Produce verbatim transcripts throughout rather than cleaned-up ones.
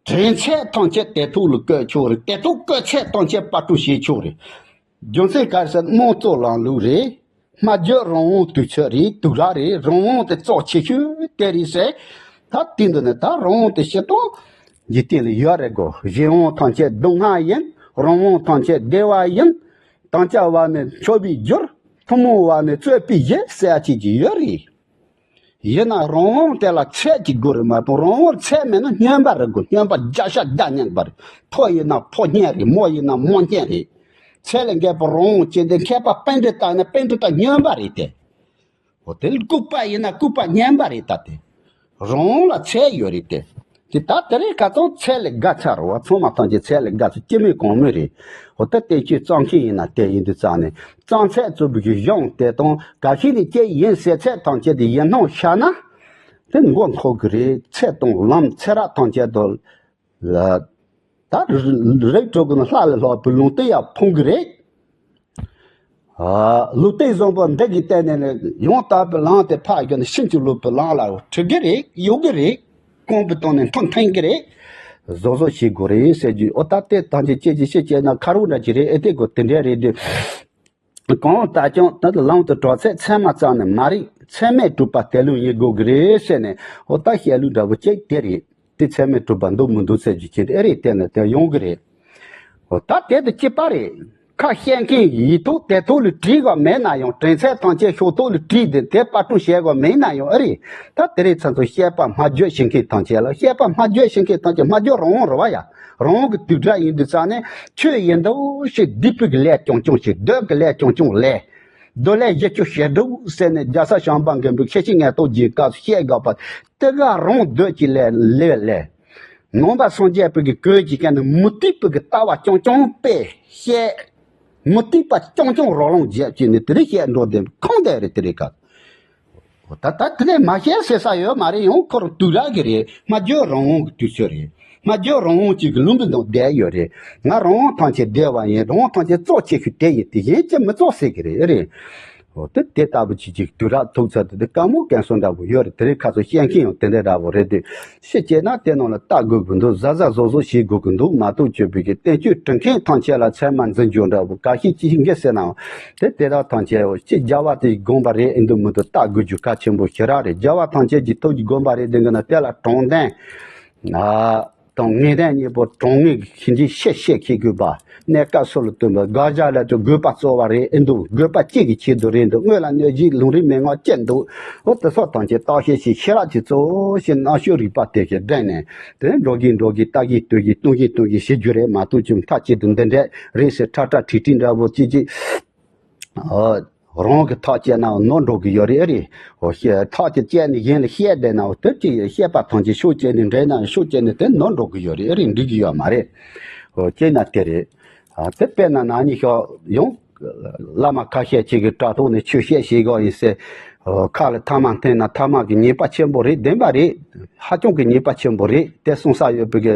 དྲན་ཚད་ཐམས་ཅད་དེ་ཐོག་ལ་བཀོད་ཆོག་རེད། དེ་ཐོག་བཀོད་ཚད་ཐམས་ཅད་པར་སྐྲུན་བྱེད་ཆོག་རེད། རྒྱུ་མཚན་ག་རེ་ཟེར་ན་དམངས་གཙོ་ལམ་ལུགས་རེད། སྨྲ་བརྗོད་རང་དབང་དུས་ཚོད་རེད། དུས་རབས་རེད། རང་དབང་དེ་གཙོ་ཆེ་ཤོས་དེ་རེད་ཟེར། ད་དེ་འདི་ནས་ད་རང་དབང་དེ་སྤྱིར་བཏང་འཇིག་རྟེན་ལ་ཡོད་རེད་གོ། གཞན་དབང་ཐམས་ཅད་སྡུག་བསྔལ་ཡིན། རང་དབང་ཐམས་ཅད་བདེ་བ་ཡིན། དམ་བཅའ་བ་ནི་མཆོད་པའི་རྒྱུར། ཐུན་མོང་བ་ནི་རྩོད་པའི་གཞི་ཟེར་ཡ་ཅིག་ཅིག་ཡོད་རེད། ཡིན་ན་རང་དབང་དེ་ལ་ཚད་ཅིག་དགོས་རེད་མ་གཏོགས། རང་དབང་ཚད་མེད་ན་སྨྱོན་པ་རེད་གོ། སྨྱོན་པ་བརྒྱ་ཆ་བརྒྱ་སྨྱོན་པ་རེད། ཕོ་ཡིན་ན་ཕོ་སྨྱོན་རེད། མོ་ཡིན་ན་མོ་སྨྱོན་རེད། ཚད་ལས་འགལ་བའི་རང་དབང་ཅན་དེ་མཁས་པ་པཎྜི་ཏ་ཡིན་ན་པཎྜི་ཏ་སྨྱོན་པ་རེད་དེ། འོ་དེ་ལྐུགས་པ་ཡིན་ན་ལྐུགས་པ་སྨྱོན་པ་རེད་ད་དེ། རང་དབང་ལ་ཚད་ཡོད་རེད་དེ། དེ་ད་དེ་རིང་ཁ་སང་ཚད་ལས་བརྒལ་ཚར་བ། ཚང་མ་ཐམས་ཅད་ཚད་ལས་བརྒལ་ཚར། སྐྱེ་མེད་གོང་མོ་རེད། འོ་ད་བསྟན་བཅོས་རྩོམ་མཁན་ཡིན་ན་དེ་ཡིན་དུས་ཙང་ནས་རྩོམ་ཚད་གཙོ་བོ་གི་གཞུང་དེ་དང་ག་ཤེད་ནས་ཅི་ཡིན་ཟེར་ཚད་ཐམས་ཅད་དེ་ཡིད་སྣང་ཤར་ན་དེ་མགོ་འཁོར་གི་རེད། ཚད་དང་ལམ་ཚད་རབ་ཐམས་ཅད་དུ་ལ་ད་རིགས་དྲུག་གི་ནང་ལྷ་ལས་ལྷག་པའི་ལུང་བསྟན་ཡང་ཕུང་གི་རེད། ཨ། ལུང་བསྟན་བཟང་པོ་འདི་གི་སྟེང་ནས་ནི་ཡང་དག་པའི་ལམ་དེ་ཕར་བརྒྱུད་ནས་ཕྱིན་ཅི་ལོག་པའི་ལམ་ལ་ཁྲིད་གི་རེད། གཡུག་གི་རེད། རྐང་པའི་སྟེང་ནས་འཐུང་འཐེན་གི་རེད། བཟོ་བཟོ་བྱེད་དགོས་རེད་ཟེར་རྒྱུ། འོ་ད་དེ་ཐམས་ཅད་ཅི་ཅི་ཤེས་བྱས་ན་ཁ་རོག་འདྲ་ཅིག་རེད། ཨེ་དེ་གོ་དེ་འདྲ་རེད་དུས། གང་ལྟར་ཀྱང་ད་ལམ་དུ་གྲོལ་ཚད་ཚད་མ་ཙམ་ནས་མ་རེད། ཚད་མས་གྲུབ་པ་དེ་ལུགས་ཡིན་དགོས་ཀྱི་རེད་ཟེར་ནས། འོ་ད་བཤད་ལུགས་འདྲ་བོ་གཅིག་དེ་རེད། དེ་ཚད་མས་གྲུབ་པ་འདུག་མི་འདུག་ཟེར་རྒྱུ་ཅིག་དེ་ཨེ་རེད། དེ་ནས་དེ་ཡོང་གི་རེད། འོ་ད་དེ་དང་གཅིག་པ་རེད། ཁ་བཤད་མཁན་ཡིག་ཐོག་དེབ་ཐོག་ལ་བྲིས་པ་མེད་ན་ཡང་། དྲན་ཚད་ཐམས་ཅད་ཤོག་ཐོག་ལ་བྲིས་ཏེ་དེ་པར་སྐྲུན་བྱས་པ་མེད་ན་ཡང་ཨེ་རེད། ད་དེ་རིང་ཚང་ཚོ་བཤད་པ་སྨྲ་བརྗོད་བྱེད་མཁན་ཐམས་ཅད་ལ། བཤད་པ་སྨྲ་བརྗོད་བྱེད་མཁན་ཐམས་ཅད་སྨྲ་བརྗོད་རང་དབང་རེད་བ་ཡ། རང་དབང་གི་དུས་སྐབས་ཡིན་དུས་ཙང་ནས་ཆོས་ཡིན་འདུག་ཞེས་སྡིག་པའི་གི་ལས་རྐྱང་རྐྱང་བྱེད། སྡིག་གི་ལས་རྐྱང་རྐྱང་ལས། སྡིག་ལས་བཞི་བཅུ་ཞེ་དྲུག་ཟེར་ནས་རྒྱལ་སྲས་བྱམས་པ་མགོན་པོས་ཤེར་ཕྱིན་ངེས་རྟོགས་ཀྱི་སྐབས་སུ་བཤད་དགོས་པ། དེ་ག་རང་སྡིག་གི་ལས་ལས་ལས། ནང་པ་སངས་རྒྱས་པའི་གི་གོས་ཀྱི་ཀ་ནས་མུ་སྟེགས་པའི་གི་ལྟ་བ་རྐྱང་རྐྱང་དཔེ་བཤད། མུ་སྟེགས་པ་རྐྱང་རྐྱང་རོ་ལངས་བརྒྱབ་ཀྱི་ནི་དེ་རིང་བཤད་འགྲོ་བསྡད་ཁོང་དེ་རེད། དེ་རིང་ག་འོ་ད་ད་དེ་ནས་མ་བཤད་ཟེར་ས་ཡོད་མ་རེད། ཡང་ཁོ་རང་དུས་རབས་ཀྱི་རེད། སྨྲ་བརྗོད་རང་དབང་གི་དུས་ཚོད་རེད། སྨྲ་བརྗོད་རང་དབང་གཅིག་གི་ལུང་པའི་ནང་བསྡད་ཡོད་རེད། ང་རང་དབང་ཐམས་ཅད་བདེ་བ་ཡིན། རང་དབང་ཐམས་ཅད་གཙོ་ཆེ་ཤོས་དེ་ཡིན། དེ་གཞན་ཅི་མི་གཙོ་ཟེར་གི་རེད། ཨེ་རེད། འོ་དེ་དེ་ལྟ་བུ་ཅིག་ཅིག་དུས་རབས་ཐུག་ཚར་དུས་དེ་དཀའ་མོ་དཀོན་སོང་འདྲ་བོ་ཡོད་རེད། དེ་རིང་ཁ་སང་བཤད་མཁན་ཡང་དེ་འདྲ་འདྲ་བོ་རེད་དུས། ཤེས་བྱས་ན་དེ་ནང་ལ་ལྟ་དགོས་ཀྱི་འདུག་གཟབ་གཟབ་གཟབ་གཟབ་བྱེད་དགོས་ཀྱི་འདུག་མ་གཏོགས་ཁྱོད་བོད་ཀྱི་བསྟན་བཅོས་འབྲི་མཁན་ཐམས་ཅད་ལ་ཚད་མ་འཛིན་རྒྱུ་འདྲ་བོ་ག་ཤེད་ཅི་ཞིག་འགེལ་ཟེར་ནའང་། དེ་དེ་དག་ཐམས་ཅད་ཅི་རྒྱལ་བ་དེའི་དགོངས་པ་རེད་ཨེ་འདུག་མི་འདུག་ལྟ་དགོས་རྒྱུ་གལ་ཆེན་པོ་ཞེ་དྲག་རེད། རྒྱལ་བ་ཐམས་ཅད་ཀྱི་ཐུགས་ཀྱི་དགོངས་པ་རེད་དེ་གི་ན་དེ་ལ་དྲང་བདེན། ཨ། དང་ངེས་གཏན་གཉིས་པོ་དྲང་ངེས་ཀྱི་ཤེས་བྱེད་ཤེས་ཤེས་ཤེས་དགོས་པ། གནས་སྐབས་སུ་ལ་བསྟུན་པ། དགག་བྱ་ལ་ཏུ་དགོས་པ་གཙོ་བ་རེད་ཨེ་འདུག་དགོས་པ་གཅིག་གི་ཆེད་དུ་རེད་འདུག་དངོས་ལ་གནོད་བྱེད་ལུང་རིགས་མན་ངག་ཅི་འདུག་འོ་དེ་སོགས་ཐམས་ཅད་བརྟག་དཔྱད་བྱས་ཤེས་རབ་ཀྱི་གཙོ་བོ་ཞིག་རྣམ་དཔྱོད་རིག་པ་དེ་བཞིན་བསྒྲིམས་ནས། དེ་འགྲོ་གིན་འགྲོ་གིན་ལྟ་གིན་ལྟོས་གིན་སྟོན་གིན་སྟོན་གིན་བྱེད་རྒྱུ་རེད་མ་གཏོགས་ཅུང་མཐའ་གཅིག་ཏུ་འདི་འདྲས་རེད་ཟེར་ཁྲ་ཁྲ་ཁྲིག་ཁྲིག་འདྲ་བོ་ཅིག་ཅིག་ཨོ། རང་གི་ཐག་བཅད་ན་ནོར་འགྲོ་གི་ཡོད་རེད་ཨེ་རེད། ཨོ་བཤད་ཐག་ཅིག་བཅད་ནས་གཞན་ལ་བཤད་བསྡད་ན་དེ་ཅིག་བཤད་པ་ཐམས་ཅད་ཤོག་བཅད་ནས་འདྲེན་ན་ཤོག་བཅད་ནས་དེ་ནོར་འགྲོ་གི་ཡོད་རེད་ཨེ་རེད། འགྲིག་གི་ཡོད་མ་རེད། ཨོ་བཅད་ན་དེ་རེད། ཨ་དེ་དཔེར་ན་ན་ནིང་ཤོག་ཡང་བླ་མ་ཁ་ཤས་ཅིག་གིས་དྲ་ཐོག་ནས་ཆོས་བཤད་བྱེད་དགོས་ཡིན་ཟེར། ཨོ་ཁ་ལ་ཐ་མག་འཐེན་ན་ཐ་མག་གི་ཉེས་པ་ཆེན་པོ་རེད། བདེན་པ་རེད། ཧ་ཅང་གི་ཉེས་པ་ཆེན་པོ་རེད། དེ་གསུང་ས་ཡོད་པའི་གི་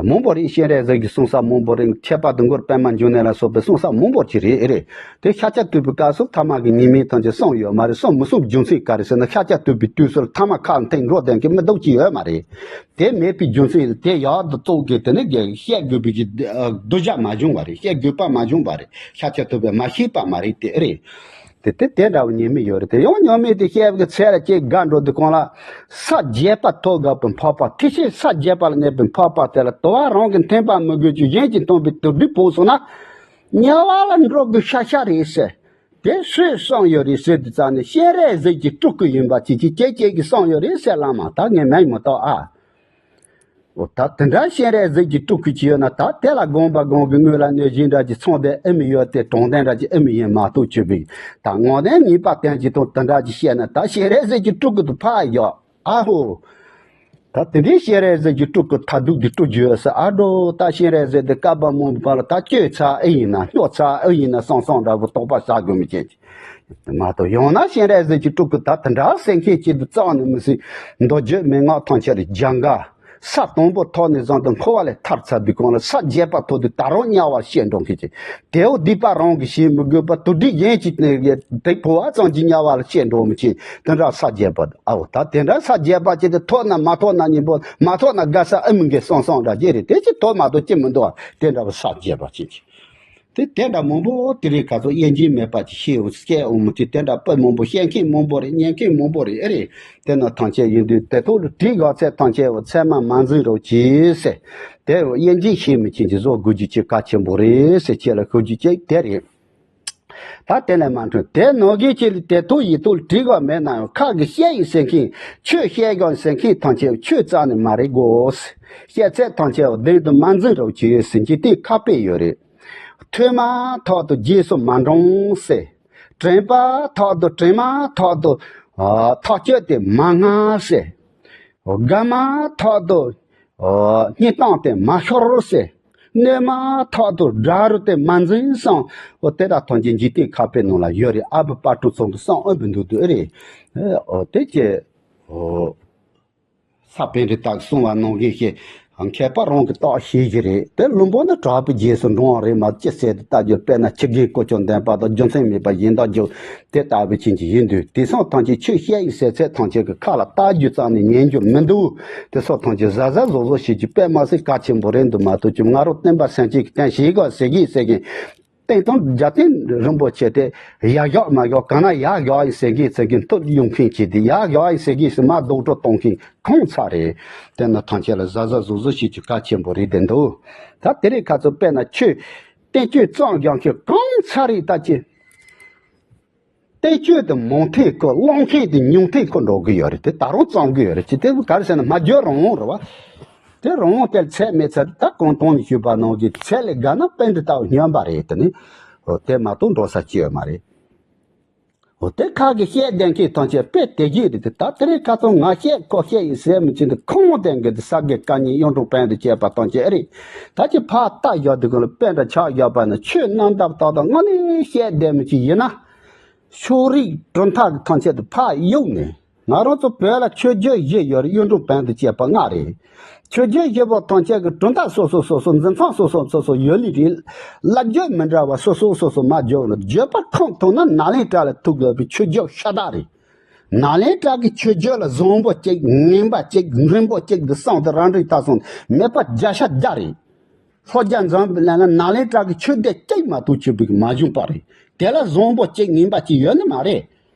མང་པོ་རེད། སྤྱན་རས་གཟིགས་ཀྱི་གསུང་ས་མང་པོ་རེད། ཁྱད་པར་དུ་མགོན་པདྨ་འབྱུང་གནས་ལ་སོགས་པའི་གསུང་ས་མང་པོ་ཅིག་རེད་ཨེ་རེད། དེ་ཤཱཀྱ་ཐུབ་པའི་སྐབས་སུ་ཐ་མག་གི་ཉེས་དམིགས་ཐམས་ཅད་གསུངས་ཡོད་མ་རེད། གསུངས་མི་གསུངས་རྒྱུ་མཚན་ག་རེ་ཟེར་ན་ཤཱཀྱ་ཐུབ་པའི་དུས་སུ་ཐ་མག་ཁ་འཐེན་འགྲོ་བསྡད་མཁན་མི་འདུག་ཅིག་ཡོད་མ་རེད། དེ་མེད་པའི་རྒྱུ་མཚན་དེ་ཡག་ཏུ་རྫོགས་ཀྱི་དེ་ནི་བཤད་དགོས་པའི་གི་གདུལ་བྱ་མ་བྱུང་བ་རེད། བཤད་དགོས་པ་མ་བྱུང་བ་རེད། ཤཱཀྱ་ཐུབ་པས་མ་ཤེས་པ་མ་རེད་དེ་ཨེ་རེད། དེ་དེ་དེ་འདྲ་བ་ཉེས་དམིགས་ཡོད་རེད། དེ་ཡང་ཉེས་དམིགས་དེ་བཤད་པའི་ཚད་ལ་ཅིག་དགའ་འགྲོ་དུས་གང་ལ། ས་བརྒྱད་པ་ཐོབ་དགོས་པའི་འཕགས་པ། དེ་བཞིན་ས་བརྒྱད་པ་ལ་གནས་པའི་འཕགས་པ་དེ་ལ་དུ་བ་རང་གིས་འཐེན་པ་མི་དགོས་ཀྱི་གཞན་གྱིས་འཐེན་པའི་དུག་སྦྲུལ་ཕོག་སོང་ན། དམྱལ་བ་ལ་འགྲོ་དགོས་ཤ་ཤ་རེད་ཟེར། དེ་སུས་གསུངས་ཡོད་རེད་ཟེར་དུས་ཙང་ནས་སྤྱན་རས་གཟིགས་ཀྱི་སྤྲུལ་སྐུ་ཡིན་པ་ཅིག་ཅིག་ཅིག་ཅིག་གིས་གསུངས་ཡོད་རེད་ཟེར་ལ་མ་ད་ངས་མིང་མི་བཏགས་ཨ། འོ་ད་དེ་འདྲ་སྤྱན་རས་གཟིགས་ཀྱི་སྤྲུལ་སྐུ་ཅིག་ཡོད་ན་ད་དེ་ལ་དགོངས་པ་དགོངས་ཀྱི་དངོས་ལ་གནོད་སྦྱིན་འདྲ་ཅིག་ཚོང་དེ་ཨེ་མི་ཡོད་དེ་དྲང་བདེན་འདྲ་ཅིག་ཨེ་མི་ཡིན་མ་གཏོགས་ཆོས་པའི་ད་དངོས་གནས་ངེས་པ་བསྟན་ཅིག་དང་དེ་འདྲ་ཅིག་བཤད་ན་ད་སྤྱན་རས་གཟིགས་ཀྱི་སྤྲུལ་སྐུ་དུ་ཕ་ཡོད་ཨ་ཧོ། ད་དེ་འདྲའི་སྤྱན་རས་གཟིགས་ཀྱི་སྤྲུལ་སྐུ་ཐ་དུག་འདི་སྤྲུལ་རྒྱུ་ཟེར་ཨ་འགྲོ་ད་སྤྱན་རས་གཟིགས་འདི་བསྐལ་པ་མང་པོའི་བར་ལ་ད་བཅོས་ཚར་ཨེ་ཡིན་ན་སྨྱོ་ཚར་ཨེ་ཡིན་ན་བསམ་བསམ་འདྲ་བོ་དོགས་པ་ཟ་དགོས་མི་བྱེད་ཀྱི། མ་གཏོགས་ཡང་ན་སྤྱན་རས་གཟིགས་ཀྱི་སྤྲུལ་སྐུ་ད་དེ་འདྲ་སེམས་ཁྱེད་ཀྱིས་འདི་རྩ་ནས་མི་སྲིད། མདོ་རྒྱུད་མན་ངག་ཐམས་ཅད་རྒྱ་འགལ། ས་དང་པོ་ཐོག་ནས་བཟུང་སྟེ་འཁོར་བ་ལས་ཐར་ཚར་བའི་གོང་ལ་ས་བརྒྱད་པ་ཐོག་ཏུ་ད་རུང་དམྱལ་བར་སྐྱེ་འགྲོ་མཁན་ཅིག་དེའོ་སྡིག་པ་རང་གིས་བྱེད་མི་དགོས་པར་དུག་སྦྲུལ་གཞན་གྱིས་དེ་ཕོ་བ་ཙམ་གྱིས་དམྱལ་བ་ལ་སྐྱེ་འགྲོ་མི་ཅིག་དེ་འདྲ་ས་བརྒྱད་པ་ཨའོ། ད་དེ་འདྲ་ས་བརྒྱད་པ་ཅིག་དེ་ཐོབ་ན་མ་ཐོབ་ན་གཉིས་པོ་མ་ཐོབ་ན་དགའ་ས་ཨེ་མི་འགས་སང་སང་འདྲ་ཅིག་རེད། དེ་ཅིག་ཐོབ་མ་ཐོབ་ཅི་མི་འདུག་ཨ། དེ་འདྲ་བ་ས་བརྒྱད་པ་ཅིག་ཅིག་དེ་དེ་འདྲ་མང་པོ་དེ་རིང་ཁ་སང་དབྱེ་འབྱེད་མེད་པ་ཅིག་ཤེས་འོང་སྐྱེ་འོང་མི་དེ་དེ་འདྲ་དཔེ་མང་པོ་བཤད་མཁན་མང་པོ་རེད། ཉན་མཁན་མང་པོ་རེད། ཨེ་རེད། དེ་ན་ཐམས་ཅད་ཡིན་དུས་དེ་ཐོག་ལ་བྲིས་དགོས་ཚད་ཐམས་ཅད་འོ་ཚད་མ་མ་འཛིན་རོགས་གྱིས་ཟེར། དེ་འོ་དབྱེ་འབྱེད་ཤེས་མི་ཅན་གྱི་བཟོ་དགོས་རྒྱུ་ཅིག་གལ་ཆེན་པོ་རེད་ཟེར་ཁྱེད་ལ་ཤོད་རྒྱུ་ཅིག་དེ་རེད། ད་དེ་ལས་མ་འཕྲོས་དེ་ནང་གི་ཅིག་ལ་དེ་ཐོག་ཡི་ཐོག་ལ་བྲིས་དགོས་མེད་ན་ཡང་ཁ་གི་བཤད་ཡིན་ཟེར་མཁན་ཆོས་བཤད་དགོས་ཟེར་མཁན་ཐམས་ཅད་ཆོས་རྩ་ནས་མ་རེད་གོ། བཤད་ཚད་ཐམས་ཅད་འོ་བདེན་དུ་མ་འཛིན་རོགས་གྱིས་ཟེར་གྱི་དེ་ཁ་དཔེ་ཡོད་རེད། ཐོས་མ་ཐག་ཏུ་རྗེས་སུ་མ་འབྲང་ཟེར། དྲན་པ་ཐག་ཏུ་དྲན་མ་ཐག་ཏུ་ཨ་ཐག་གཅོད་དེ་མ་སྔ་ཟེར། དགའ་མ་ཐག་ཏུ་ཨ་སྙིང་གཏམ་དེ་མ་ཤོར་ཟེར། གནོད་མ་ཐག་ཏུ་དགྲ་རུ་དེ་མ་འཛིན་གསུངས། འོ་དེ་དག་ཐམས་ཅད་འཇིག་རྟེན་ཁ་དཔེ་ནང་ལ་ཡོད་རེད། ཨ་བུ་དཔལ་སྤྲུལ་ཚང་གི་གསུང་ཨེ་བུ་འདུག་འདུག་ཨེ་རེད། འོ་དེ་ཅེ་འོ། ས་པཎ་རི་དྭགས་གསུང་བ་ནང་བཞིན་ཞེས་མཁས་པ་རང་གི་རྟགས་ཤེས་ཀྱི་རེད། དེ་བླུན་པོ་ནི་གྲགས་པའི་རྗེས་སུ་འབྲང་བ་རེད་མ་ཅི་ཟེར་དེ་ལྟ་རྒྱུ་དཔེར་ན་ཁྱི་རྒན་ཀུ་ཅོ་འདོན་པ་དང་རྒྱུ་མཚན་མེད་པ་གཞན་དག་རྒྱུ་དེ་ལྟ་བུ་ཅན་གྱི་ཡིན་དུས་དེ་སོགས་ཐམས་ཅད་ཆོས་བཤད་ཡིན་ཟེར་ཚད་ཐམས་ཅད་ཀྱི་ཁ་ལ་ལྟ་རྒྱུ་ཙམ་ནས་ཉན་རྒྱུ་མི་འདུག་དེ་སོགས་ཐམས་ཅད་གཟབ་གཟབ་གཟབ་གཟབ་བྱེད་རྒྱུ་དཔེ་མ་སྲིད་གལ་ཆེན་པོ་རེད་འདུག་མ་གཏོགས་ཀྱི་ང་རང་བསྟན་པ་སེམས་ཅན་གྱི་རྟེན་བྱེད་དགོས་ཟེར་གི་ཟེར་གི། བསྟན་དང་རྒྱལ་བསྟན་རིན་པོ་ཆེ་དེ་ཡར་བཞག་མར་བཞག་གང་ན་ཡར་བཞག་ཡིན་ཟེར་གི་ཟེར་གི་མཐུད་ཡོང་མཁན་བྱེད་དེ་ཡར་བཞག་ཡིན་ཟེར་གི་ཟེར་མ་རྡོག་བྲོ་གཏོང་མཁན་ཁོང་ཚ་རེད། དེ་ན་ཐམས་ཅད་ལ་གཟབ་གཟབ་གཟབ་གཟབ་བྱེད་རྒྱུ་གལ་ཆེན་པོ་རེད་དེ་འདུག་ད་དེ་རིང་ཁ་ཚོ་དཔེར་ན་ཆོས་བསྟན་བཅོས་རྩོམ་རྒྱག་མཁན་གང་ཚ་རེད་ད་ཅི། བསྟན་བཅོས་དེ་མང་ཐེངས་ཁོ་སློང་མཁན་དེ་ཉུང་ཐེངས་ཁོ་འགྲོ་གི་ཡོད་རེད། དེ་ད་རུང་བརྩམ་གི་ཡོད་རེད། ཅི་དེ་ག་རེ་ཟེར་ན་སྨྲ་བརྗོད་རང་དབང་རེད་བ། དེ་རང་དབང་དེར་ཚད་མེད་ཚད་ད་གོང་དུ་ནས་ཞུས་པ་ནང་བཞིན་ཚད་ལས་བརྒལ་ན་པཎྜི་ཏའི་སྨྱོན་པ་རེད་དེ་ནི། འོ་དེ་མ་གཏོགས་འགྲོ་ས་ཅི་ཡོད་མ་རེད། འོ་དེ་ཁ་གི་བཤད་བསྡད་མཁན་ཐམས་ཅད་དཔེ་དེ་གྱིས་རེད་དེ། ད་དེ་རིང་ཁ་སང་ང་བཤད་ཁོ་བཤད་ཡིན་ཟེར་མི་ཅི་འདི་ཁོང་བསྡད་མཁན་དེ་ས་དགེ་བཀའ་རྙིང་གཡུང་དྲུང་བོན་དུ་བཅས་པ་ཐམས་ཅད་རེད། ད་ཅི་ཕར་ལྟ་བཞག་དུས་གང་ལ་པཎྜི་ཏ་ཆགས་བཞག་པ་ན་ཆོས་རྣམ་དག་དག་དང་དངོས་གནས་བཤད་བསྡད་མི་ཅིག་ཡིན་ན། ཕྱོགས་རིས་གྲུབ་མཐའ་གི་ཐམས་ཅད་དུ་ཕར་གཡུགས་ནས། ང་རང་ཚོ་བོད་ལ་ཆོས་བརྒྱུད་བཞི་ཡོད་རེད། གཡུང་དྲུང་བོན་དུ་བཅས་པ་ལྔ་རེད། ཆོས་བརྒྱུད་བཞི་པོ་ཐམས་ཅད་ཀྱི་གྲུབ་མཐའ་སོ་སོ་སོ་སོ་འཛིན་མཚམས་སོ་སོ་སོ་སོ་ཡོད་ལེ་རེད། བསླབ་བྱ་མི་འདྲ་བ་སོ་སོ་སོ་སོ་མ་བརྗོད་ན་བརྗོད་པ་ཁོང་མཐོང་ན་ནཱ་ལེནྡྲ་ལ་ཐུག་དགོས་པའི་ཆོས་བརྒྱུད་ཤ་སྟག་རེད། ནཱ་ལེནྡྲ་གི་ཆོས་བརྒྱུད་ལ་བཟང་པོ་གཅིག་ངན་པ་གཅིག་འགྲིག་པོ་གཅིག་འདི་གསུངས་ཏེ་རང་འགྲིག་ད་སོང་མེད་པ་བརྒྱ་ཆ་བརྒྱ་རེད། ལྷོ་རྒྱ་འཛོམས་པའི་ལན་ལ་ནཱ་ལེནྡྲ་གི་ཆོས་སྡེ་གཅིག་མ་གཏོགས་ཆོས་པའི་མ་བྱུང་པ་རེད། དེ་ལ་བཟང་པོ་གཅིག་ངན་པ་གཅིག་ཡོད་ནི་མ་རེད།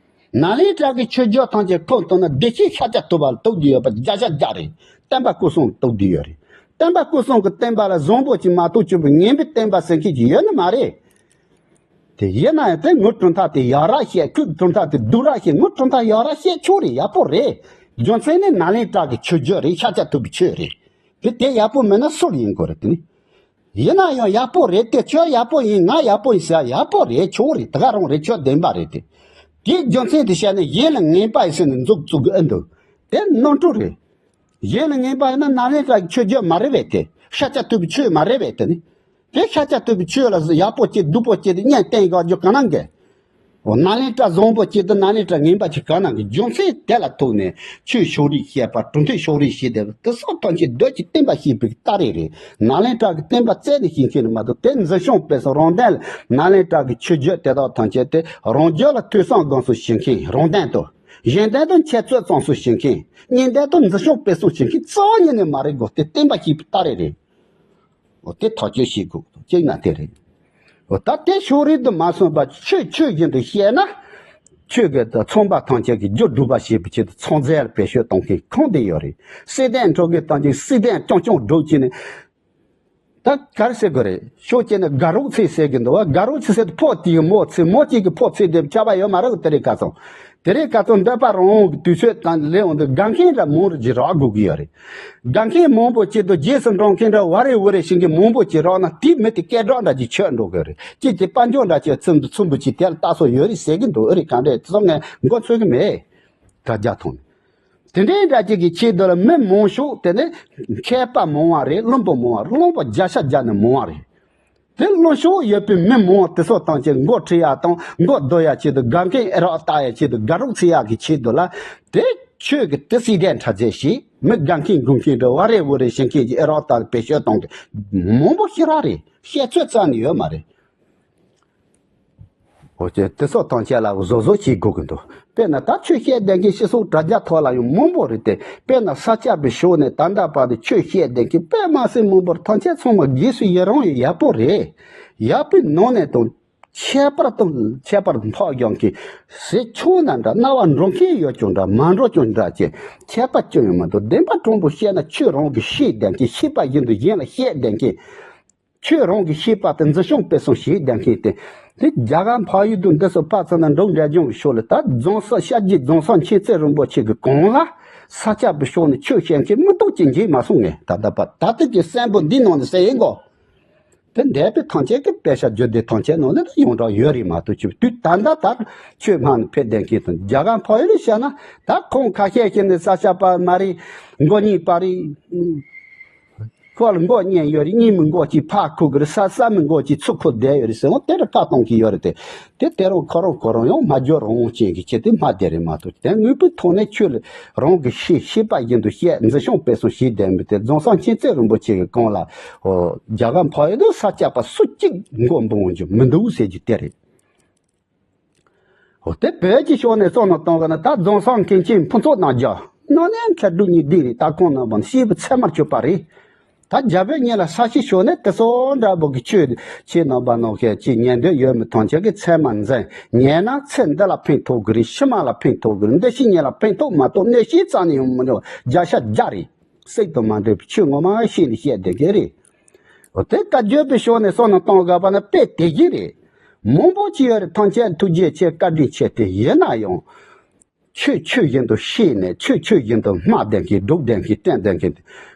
ནཱ་ལེནྡྲ་གི་ཆོས་བརྒྱུད་ཐམས་ཅད་ཁོ་མཐོང་ན་བདེ་སྐྱིད་ཤཱཀྱ་ཐུབ་པ་ལ་ཐུག་རྒྱུ་ཡོད་པ་བརྒྱ་ཆ་བརྒྱ་རེད། སྟོན་པ་སྐུ་གསུམ་ཐུག་རྒྱུ་ཡོད་རེད། སྟོན་པ་སྐུ་གསུམ་གྱི་བསྟན་པ་ལ་བཟང་པོ་གཅིག་མ་གཏོགས་ཆོས་པའི་ངན་པའི་བསྟན་པ་ཟེར་མཁན་གཅིག་ཡོད་ནི་མ་རེད། དེ་ཡིན་ན་ཡང་དེ་ངའི་གྲུབ་མཐའ་དེ་ཡག་ར་བཤད། ཁོའི་གྲུབ་མཐའ་དེ་སྡུག་ར་བཤད། ངའི་གྲུབ་མཐའ་ཡག་ར་བཤད་ཆོག་རེད། ཡག་པོ་རེད། རྒྱུ་མཚན་ནི་ནཱ་ལེནྡྲ་གི་ཆོས་བརྒྱུད་རེད། ཤཱཀྱ་ཐུབ་པའི་ཆོས་རེད། དེ་དེ་ཡག་པོ་མིན་ན་སུ་ལ་ཡིན་དགོས་རེད་དེ་ནི། ཡིན་ན་ཡང་ཡག་པོ་རེད་དེ། ཁྱོད་ཡག་པོ་ཡིན་ང་ཡག་པོ་ཡིན་ཟེར་ཡག་པོ་རེད། ཆོག་རེད། དེ་ག་རང་རེད། ཁྱོད་བདེན་པ་རེད་དེ། དེའི་རྒྱུ་མཚན་དེ་བཤད་ན་གཞན་ལ་ངན་པ་ཡིན་ཟེར་ནས་མཛུབ་བཙུགས་གི་ཨེ་འདུག་དེ་ནོར་འཁྲུལ་རེད། གཞན་ལ་ངན་པ་ཡིན་ན་ནཱ་ལེནྡྲ་གི་ཆོས་བརྒྱུད་མ་རེད་པས་དེ། ཤཱཀྱ་ཐུབ་པའི་ཆོས་མ་རེད་པས་དེ་ནི། དེ་ཤཱཀྱ་ཐུབ་པའི་ཆོས་ལ་ཡག་པོ་སྐྱེ་སྡུག་པོ་སྐྱེ་དེ་གཉེན་བསྟེན་དགོས་རྒྱུ་གང་ན་འགལ། འོ་ནཱ་ལེནྡྲ་བཟང་པོ་སྐྱེ་དང་ནཱ་ལེནྡྲ་ངན་པ་ཅིག་གང་ན་གི་རྒྱུ་མཚན་དེ་ལ་ཐུག་ནས་ཆོས་ཕྱོགས་རིས་བཤད་པ་གྲུབ་མཐའི་ཕྱོགས་རིས་བཤད་དེ་དེ་སོགས་ཐམས་ཅད་བོད་ཀྱི་བསྟན་པ་བཤིག་པའི་རྟགས་རེ་རེད། ནཱ་ལེནྡྲ་གི་བསྟན་པ་རྩད་ནས་བཤིག་མཁན་མ་གཏོགས་དེ་འཛིན་སྐྱོང་སྤེལ་གསུམ་རང་བདེན་ལ་ནཱ་ལེནྡྲ་གི་ཆོས་བརྒྱུད་དེ་དག་ཐམས་ཅད་དེ་རང་རྒྱུད་ལ་ཐོས་བསམ་སྒོམ་གསུམ་བྱེད་མཁན་རང་བདེན་དུ། གཞན་བདེན་དུ་འཆད་རྩོད་རྩོམ་གསུམ་བྱེད་མཁན། གཉིས་བདེན་དུ་འཛིན་སྐྱོང་སྤེལ་གསུམ་བྱེད་མཁན་རྩ་བ་ཉིད་ནས་མ་རེད་གོ། དེ་བསྟན་པ་བཤིག་པའི་རྟགས་རེ་རེད། འོ་དེ་ཐག་གཅོད་བྱེད་དགོས་གཅིག་ན་དེ་རེད། འོ་ད་དེ་ཕྱོགས་རིས་དུ་མ་སོང་བ་ཆོས་ཆོས་བཞིན་དུ་བཤད་ན། ཆོས་ཀྱི་ཚོང་པ་ཐམས་ཅད་ཀྱི་རྒྱུ་སྒྲུབ་པ་བྱེད་པའི་ཆེད་དུ་ཚོང་རྫས་ལ་བེད་སྤྱོད་གཏོང་མཁན་ཁོང་དེ་ཡོད་རེད། སྲིད་དོན་འཕྲོག་མཁན་ཐམས་ཅད་སྲིད་དོན་རྐྱང་རྐྱང་སྒྲུབ་བྱས་ནས། ད་ག་རེ་ཟེར་དགོས་རེད། ཕྱོགས་གཅིག་ནས་དགའ་རོགས་ཚེ་ཟེར་གྱི་འདུག་བ། དགའ་རོགས་ཚེ་ཟེར་དུས་ཕོ་དེའི་མོ་ཚེ་མོ་གཅིག་གི་ཕོ་ཚེ་དེ་ཆགས་པ་ཡོད་མ་རེད། དེ་རིང་ཁ་སང་། དེ་རིང་ཁ་སང་འདོད་པ་རང་དབང་གི་དུས་ཚོད་དང་ལེན་འོང་དུས་དགའ་མཁན་འདྲ་མང་རུ་ཅིག་རག་དགོས་ཀྱི་ཡོད་རེད། དགའ་མཁན་མང་པོ་ཅིག་ཏུ་རྗེས་སུ་འབྲང་མཁན་འདྲ་ཝ་རེ་ཝུ་རེ་བྱེད་མཁན་མང་པོ་ཅིག་རག་ན་དེའི་མི་དེ་སྐད་གྲགས་འདྲ་ཅིག་ཆོད་འགྲོ་གི་རེད། ཅིག་གིས་དཔལ་འབྱོར་འདྲ་ཅིག་ཚུམ་དུ་ཚུམ་པོ་ཅིག་དེ་ལ་ལྟ་སོགས་ཡོད་རེད་ཟེར་གྱི་འདུག་ཨེ་རེད། གང་རེད་དེ་ཚོ་ངས་མགོ་ཚོས་གི་མེད། དྲ་རྒྱ་ཐོག་ནས། དེ་འདྲའི་འདྲ་ཅིག་གི་ཆེད་དུ་ལ་མི་མང་ཤོས་དེ་ནི་མཁས་པ་མང་བ་རེད། བླུན་པོ་མང་བ་རེད། བླུན་པོ་བརྒྱ་ཆ་བརྒྱ་ནས་མང་བ་རེད། དེ་བླུན་ཤོས་ཡོད་པའི་མི་མང་བ་དེ་ཚོ་ཐམས་ཅད་མགོ་ཁྲིད་ཡག་དང་མགོ་རྡོ་ཡག་ཆེད་དུ་དགའ་མཁན་ཨེ་རག་ལྟ་ཡག་ཆེད་དུ་དགའ་རོགས་བྱེད་ཡག་གི་ཆེད་དུ་ལ་དེ་ཆོས་ཀྱི་དེ་སྲིད་དེ་འཁྲབ་རྩེད་བྱེད། མི་དགའ་མཁན་དགོས་མཁན་འདྲ་བ་རེ་བོ་རེ་བྱེད་མཁན་གྱི་ཨེ་རག་ད་བེད་སྤྱོད་གཏོང་མཁན་མང་པོ་ཞེ་དྲག་རེད། བཤད་ཚོད་རྩ་ནས་ཡོད་མ་རེད། འོ་ཅེ་དེ་ཚོ་ཐམས་ཅད་ལ་བཟོ་བཟོ་བྱེད་དགོས་ཀྱི་འདུག་དཔེར་ན་ད་ཆོས་བཤད་བསྡད་མཁན་སྤྱི་ཚོགས་དྲ་རྒྱ་ཐོག་ལ་ཡང་མང་པོ་རེད་དེ། དཔེར་ན་ས་སྐྱ་པའི་ཕྱོགས་ནས་ད་ལྟ་བར་དུ་ཆོས་བཤད་བསྡད་མཁན་དཔེ་མ་སྲིད་མང་པོར་ཐམས་ཅད་ཚང་མ་སྒོས་སུ་ཡི་རང་ཡི་ཡག་པོ་རེད། ཡག་པོའི་ནང་ནས་དང་ཁྱད་པར་དང་ཁྱད་པར་འཕགས་ཀྱང་གི་ཟེར་ཆོག་ན་འདྲ། རྣ་བ་འགྲོ་མཁན་ཡོད་ཀྱང་འདྲ། མ་འགྲོ་ཀྱང་འདྲ་ཅེས་ཁྱད་པར་ཅི་ཡང་མི་འདུག་བདེན་པ་དྲང་པོ་བཤད་ན་ཆོས་རང་གིས་ཤེས་བསྡད་མཁན། ཤེས་པ་བཞིན་དུ་གཞན་ལ་བཤད་བསྡད་མཁན། ཆོས་རང་གིས་ཤེས་པ་དེ་འཛིན་སྐྱོང་སྤེལ་གསུམ་བྱེད་བསྡད་མཁན་དེ། དེ་རྒྱ་གར་འཕགས་ཡུལ་དུ་འདི་ཚོ་ཕར་ཚུར་ན་འགྲོ་འདྲ་སྦྱོང་གི་ཕྱོགས་ལ། ད་རྫོང་སར་ཤར་རྗེ་རྫོང་སར་མཁྱེན་བརྩེ་རིན་པོ་ཆེ་གི་གོང་ལ་ས་སྐྱ་པའི་ཕྱོགས་ནས་ཆོས་བཤད་མཁན་མི་འདུག་ཅེས་མཇལ་མ་སོང་ངས། ད་ལྟ་བར་ད་ལྟ་གི་གསན་པོ་འདི་ནང་ནས་གསན་ཡིན་གོ། དེ་འདས་པའི་ཐམས་ཅད་ཀྱི་དཔེ་ཆ་བརྗོད་དེ་ཐམས་ཅད་ནང་ལ་ཡོངས་གྲགས་ཡོད་རེད་མ་གཏོགས། ཆོས་དུས་ད་ལྟ་ལྟར་ཆོས་སྨྲ་ནས་ཕེབས་བསྡད་མཁན་དང་རྒྱ་གར་འཕགས་ཡུལ་ལ་བཤད་ན། ད་ཁོང་ཁ་ཤས་ཤིག་ནི་ས་སྐྱ་པ་མ་རེད། མགོ་རྙིང་པ་རེད། ཁོ་ལ་མགོ་གཉིས་ཡོད་རེད། གཉིས་མི་མགོ་གཅིག་ཕར་ཁུག་གི་རེད། ས་ས་མི་མགོ་གཅིག་ཚུར་ཁུག་བསྡད་ཡོད་རེད་ཟེར་འོ་དེ་འདྲ་བཀའ་གཏོང་གི་ཡོད་རེད་དེ། དེ་དེ་རང་ཁོ་རང་ཁོ་རང་ཡང་སྨྲ་བརྗོད་རང་དབང་ཅན་གྱི་ཆེད་དུ་སྨྲ་བསྡད་རེད་མ་གཏོགས། དེ་དངོས་པོའི་ཐོག་ནས་ཆོས་ལ་རང་གི་ཤེས་ཤེས་པ་བཞིན་དུ་བཤད་འཛིན་སྐྱོང་སྤེལ་གསུམ་བྱེད་བསྡད་མི་དེ་རྫོང་སར་མཁྱེན་བརྩེ་རིན་པོ་ཆེ་གི་གོང་ལ། ཨོ་རྒྱ་གར་འཕགས་ཡུལ་དུ་ས་སྐྱ་པ་སུ་གཅིག་མགོ་འབུང་རྒྱུ་མི་འདུག་ཟེར་རྒྱུ་དེ་རེད། འོ་དེ་བོད་ཀྱི་ཕྱོགས་ནས་བསམ་བློ་གཏོང་གི་ན། ད་རྫོང་སར་མཁན་ཆེན་ཕུན་ཚོགས་རྣམ་རྒྱལ་ནང་ནས་མཁས་གྲུབ་གཉིས་ལྡན་རེད། ད་ཁོང་རྣམ་པ་ནི་ཤེས་པ་ཚད་མར་གྱུར་པ་རེད། ད་རྒྱ་བོད་གཉིས་ལ་ས་སྐྱའི་ཕྱོགས་ནས་དེ་ཚོ་འདྲ་པོ་གི་ཆོས་ཆོས་རྣམ་པ་ནང་བཤད་ཅིག་ཉན་འདོད་ཡོད་མི་ཐམས་ཅད་ཀྱིས་ཚད་མར་འཛིན། ཉན་ན་ཚེ་འདི་ལ་ཕན་ཐོགས་ཀྱི་རེད། ཕྱི་མ་ལ་ཕན་ཐོགས་ཀྱི་རེད། འདི་ཕྱི་གཉིས་ལ་ཕན་ཐོགས་མ་གཏོགས་གནོད་བྱེད་རྩ་ནས་ཡོང་མི་འདུག་བརྒྱ་ཆ་བརྒྱ་རེད། གསེར་དང་མ་འདྲེས་པའི་ཆོས་ངོ་མ་ཤེས་ནས་བཤད་བསྡད་མཁན་རེད། འོ་དེ་བཀའ་བརྒྱུད་པའི་ཕྱོགས་ནས་བསམ་བློ་གཏོང་དགོས་པ་ན་དཔེ་དེ་བཞིན་རེད། མང་པོ་ཅིག་ཡོད་རེད། ཐམས་ཅད་ཐུགས་རྗེ་ཆེ་བཀའ་དྲིན་ཆེ་དེ་ཡིན་ན་ཡང་། ཆོས་ཆོས་བཞིན་དུ་ཤེས་ནས་ཆོས་ཆོས་བཞིན་དུ་སྨྲ་བསྡད་མཁན་སྒྲུབ་བསྡད་མཁན་བསྟེན་བསྡད་མཁན།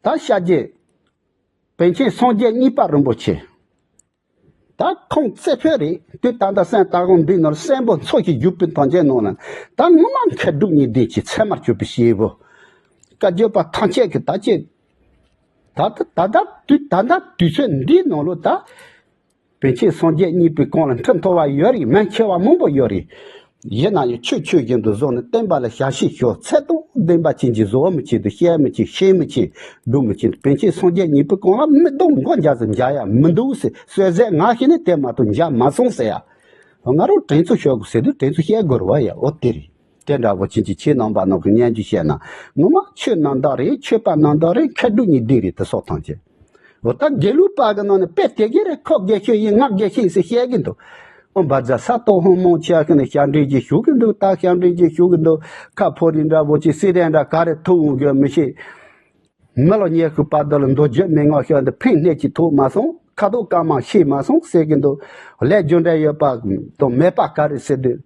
ད་ཤཱཀྱའི་པཎ་ཆེན་སངས་རྒྱས་གཉིས་པ་རིན་པོ་ཆེ། ད་ཁོང་རྩེ་ཕུད་རེད། དུས་ད་ལྟ་སེམས་ལྟ་སྒོམ་འདི་ནོར་གསན་པོ་འཚོ་ཞིང་བཞུགས་པའི་ཐམས་ཅད་ནང་ལ་ད་ངོ་མ་མཁས་གྲུབ་གཉིས་ལྡན་གྱི་ཚད་མར་གྱུར་པའི་སྐྱེས་བུ། བཀའ་བརྒྱུད་པ་ཐམས་ཅད་ཀྱི་ད་ཅི། ད་ད་ད་ད་དུས་ད་ད་དུས་ཚོད་འདིའི་ནང་ལོ་ད། པཎ་ཆེན་སངས་རྒྱས་གཉིས་པའི་གོང་ལ་ཁྲི་མཐོ་བ་ཡོད་རེད། མན་ཆེ་བ་མང་པོ་ཡོད་རེད། ཡིན་ན་ཡང་ཆོས་ཆོས་བཞིན་དུ་བཟུང་ནས་བསྟན་པ་ལ་ཞབས་ཕྱི་ཞུ་ཚད་དང་ལྡན་པ་ཅན་གྱི་བཟོ་བ་མི་ཆེན་དུ་བཤད་མི་ཆེན་བཤད་མི་ཆེན་སྒྲུབ་མི་ཆེན་དུ་པཎ་ཆེན་སངས་རྒྱས་གཉིས་པའི་གོང་ལ་མི་སྡུག་མགོ་འཇགས་སུ་འཇགས་ཡ་མི་འདུག་ཟེར་གསོལ་ཟས་ང་ཤི་ནས་དེ་མ་གཏོགས་འཇགས་མ་སོང་ཟེར་ཡ། ང་རང་དྲན་ཚུལ་ཤོད་དགོས་ཟེར་དུས་དྲན་ཚུལ་བཤད་དགོས་རེད་བ་ཡ། འོ་དེ་རེད། དེ་འདྲ་བོ་ཅན་གྱི་ཁྱེད་རྣམ་པ་ནང་གི་སྙན་རྒྱུད་བཤད་ན་ངོ་མ་ཆོས་རྣམ་དག་རེད། ཆོས་པ་རྣམ་དག་རེད། མཁས་གྲུབ་གཉིས་ལྡན་རེད། དེ་སོགས་ཐམས་ཅད། འོ་ད་དགེ་ལུགས་པ་གི་ནང་ནས་དཔེ་དེ་གི་རེད། ཁོ་དགེ་ཆོས་ཡིན་ང་དགེ་ཆོས་ཡིན་ཟེར་བཤད་གི་འདུག་ཨོ་བཛྲ་ས་ཏོ་ཧོ་མང་ཆེ་གི་ནས་ཞབས་འདྲེན་ཅིག་ཞུ་གི་འདུག་ད་ཞབས་འདྲེན་ཅིག་ཞུ་གི་འདུག་ཁ་ཕོ་རི་འདྲ་བོ་ཅིག་སི་རེ་འདྲ་ག་རེ་ཐུག་འོང་གི་མི་ཤེས། མི་ལ་ཉེ་ཤོས་པ་དེ་ལ་མདོ་རྒྱུད་མན་ངག་ཤོད་འདི་ཕན་སྣེ་གཅིག་ཐོགས་མ་སོང་། ཁ་དོག་དཀར་དམར་ཤེས་མ་སོང་ཟེར་གི་འདུག་ལས་རྒྱུ་འབྲས་ཡོད་པ་དང་མེད་པ་ག་རེ་ཟེར་དུས།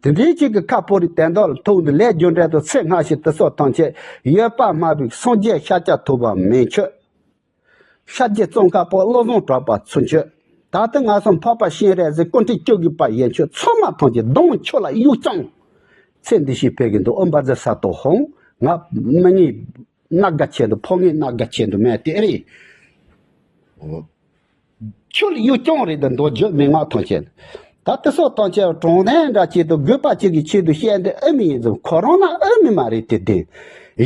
དེ་འདྲའི་ཅིག་གི་ཁ་ཕོ་རི་དན་རྟགས་ལ་ཐུག་འདི་ལས་རྒྱུ་འབྲས་དང་ཚེ་སྔ་ཕྱི་དེ་སོགས་ཐམས་ཅད་ཡོད་པ་སྨྲ་བའི་སངས་རྒྱས་ཤཱཀྱ་ཐུབ་པ་མན་ཆོད། ཤཱཀྱའི་ཙོང་ཁ་པ་བློ་བཟང་གྲགས་པ་ཚུན་ཆོད། ད་ལྟ་ང་ཚོ་འཕགས་པ་སྤྱན་རས་གཟིགས་སྐུ་ཕྲེང་བཅུ་དགུ་པ་ཡན་ཆོད་ཚང་མ་ཐམས་ཅད་གདུང་ཆོས་ལ་གཡུག་རྐྱང་། ཚེ་འདི་ཕྱི་ཕེབས་ཀྱི་འདུག་ཨོ་བཛྲ་ས་ཏོ་ཧོ། ང་མི་ངན་སྣ་དགའ་ཆེད་དུ་ཕོ་ངན་སྣ་དགའ་ཆེད་དུ་མེད་དེ་རེད། ཁྱོད་ལ་གཡུག་རྐྱང་རེད་འདི་མདོ་རྒྱུད་མན་ངག་ཐམས་ཅད། ད་དེ་སོགས་ཐམས་ཅད་དྲང་གནས་འདྲ་ཆེད་དུ་དགོས་པ་ཅིག་གི་ཆེད་དུ་བཤད་འདི་ཨེ་མི་ཡིན་ཙང་ཁོ་རང་ན་ཨེ་མི་མ་རེད་དེ་བདེན།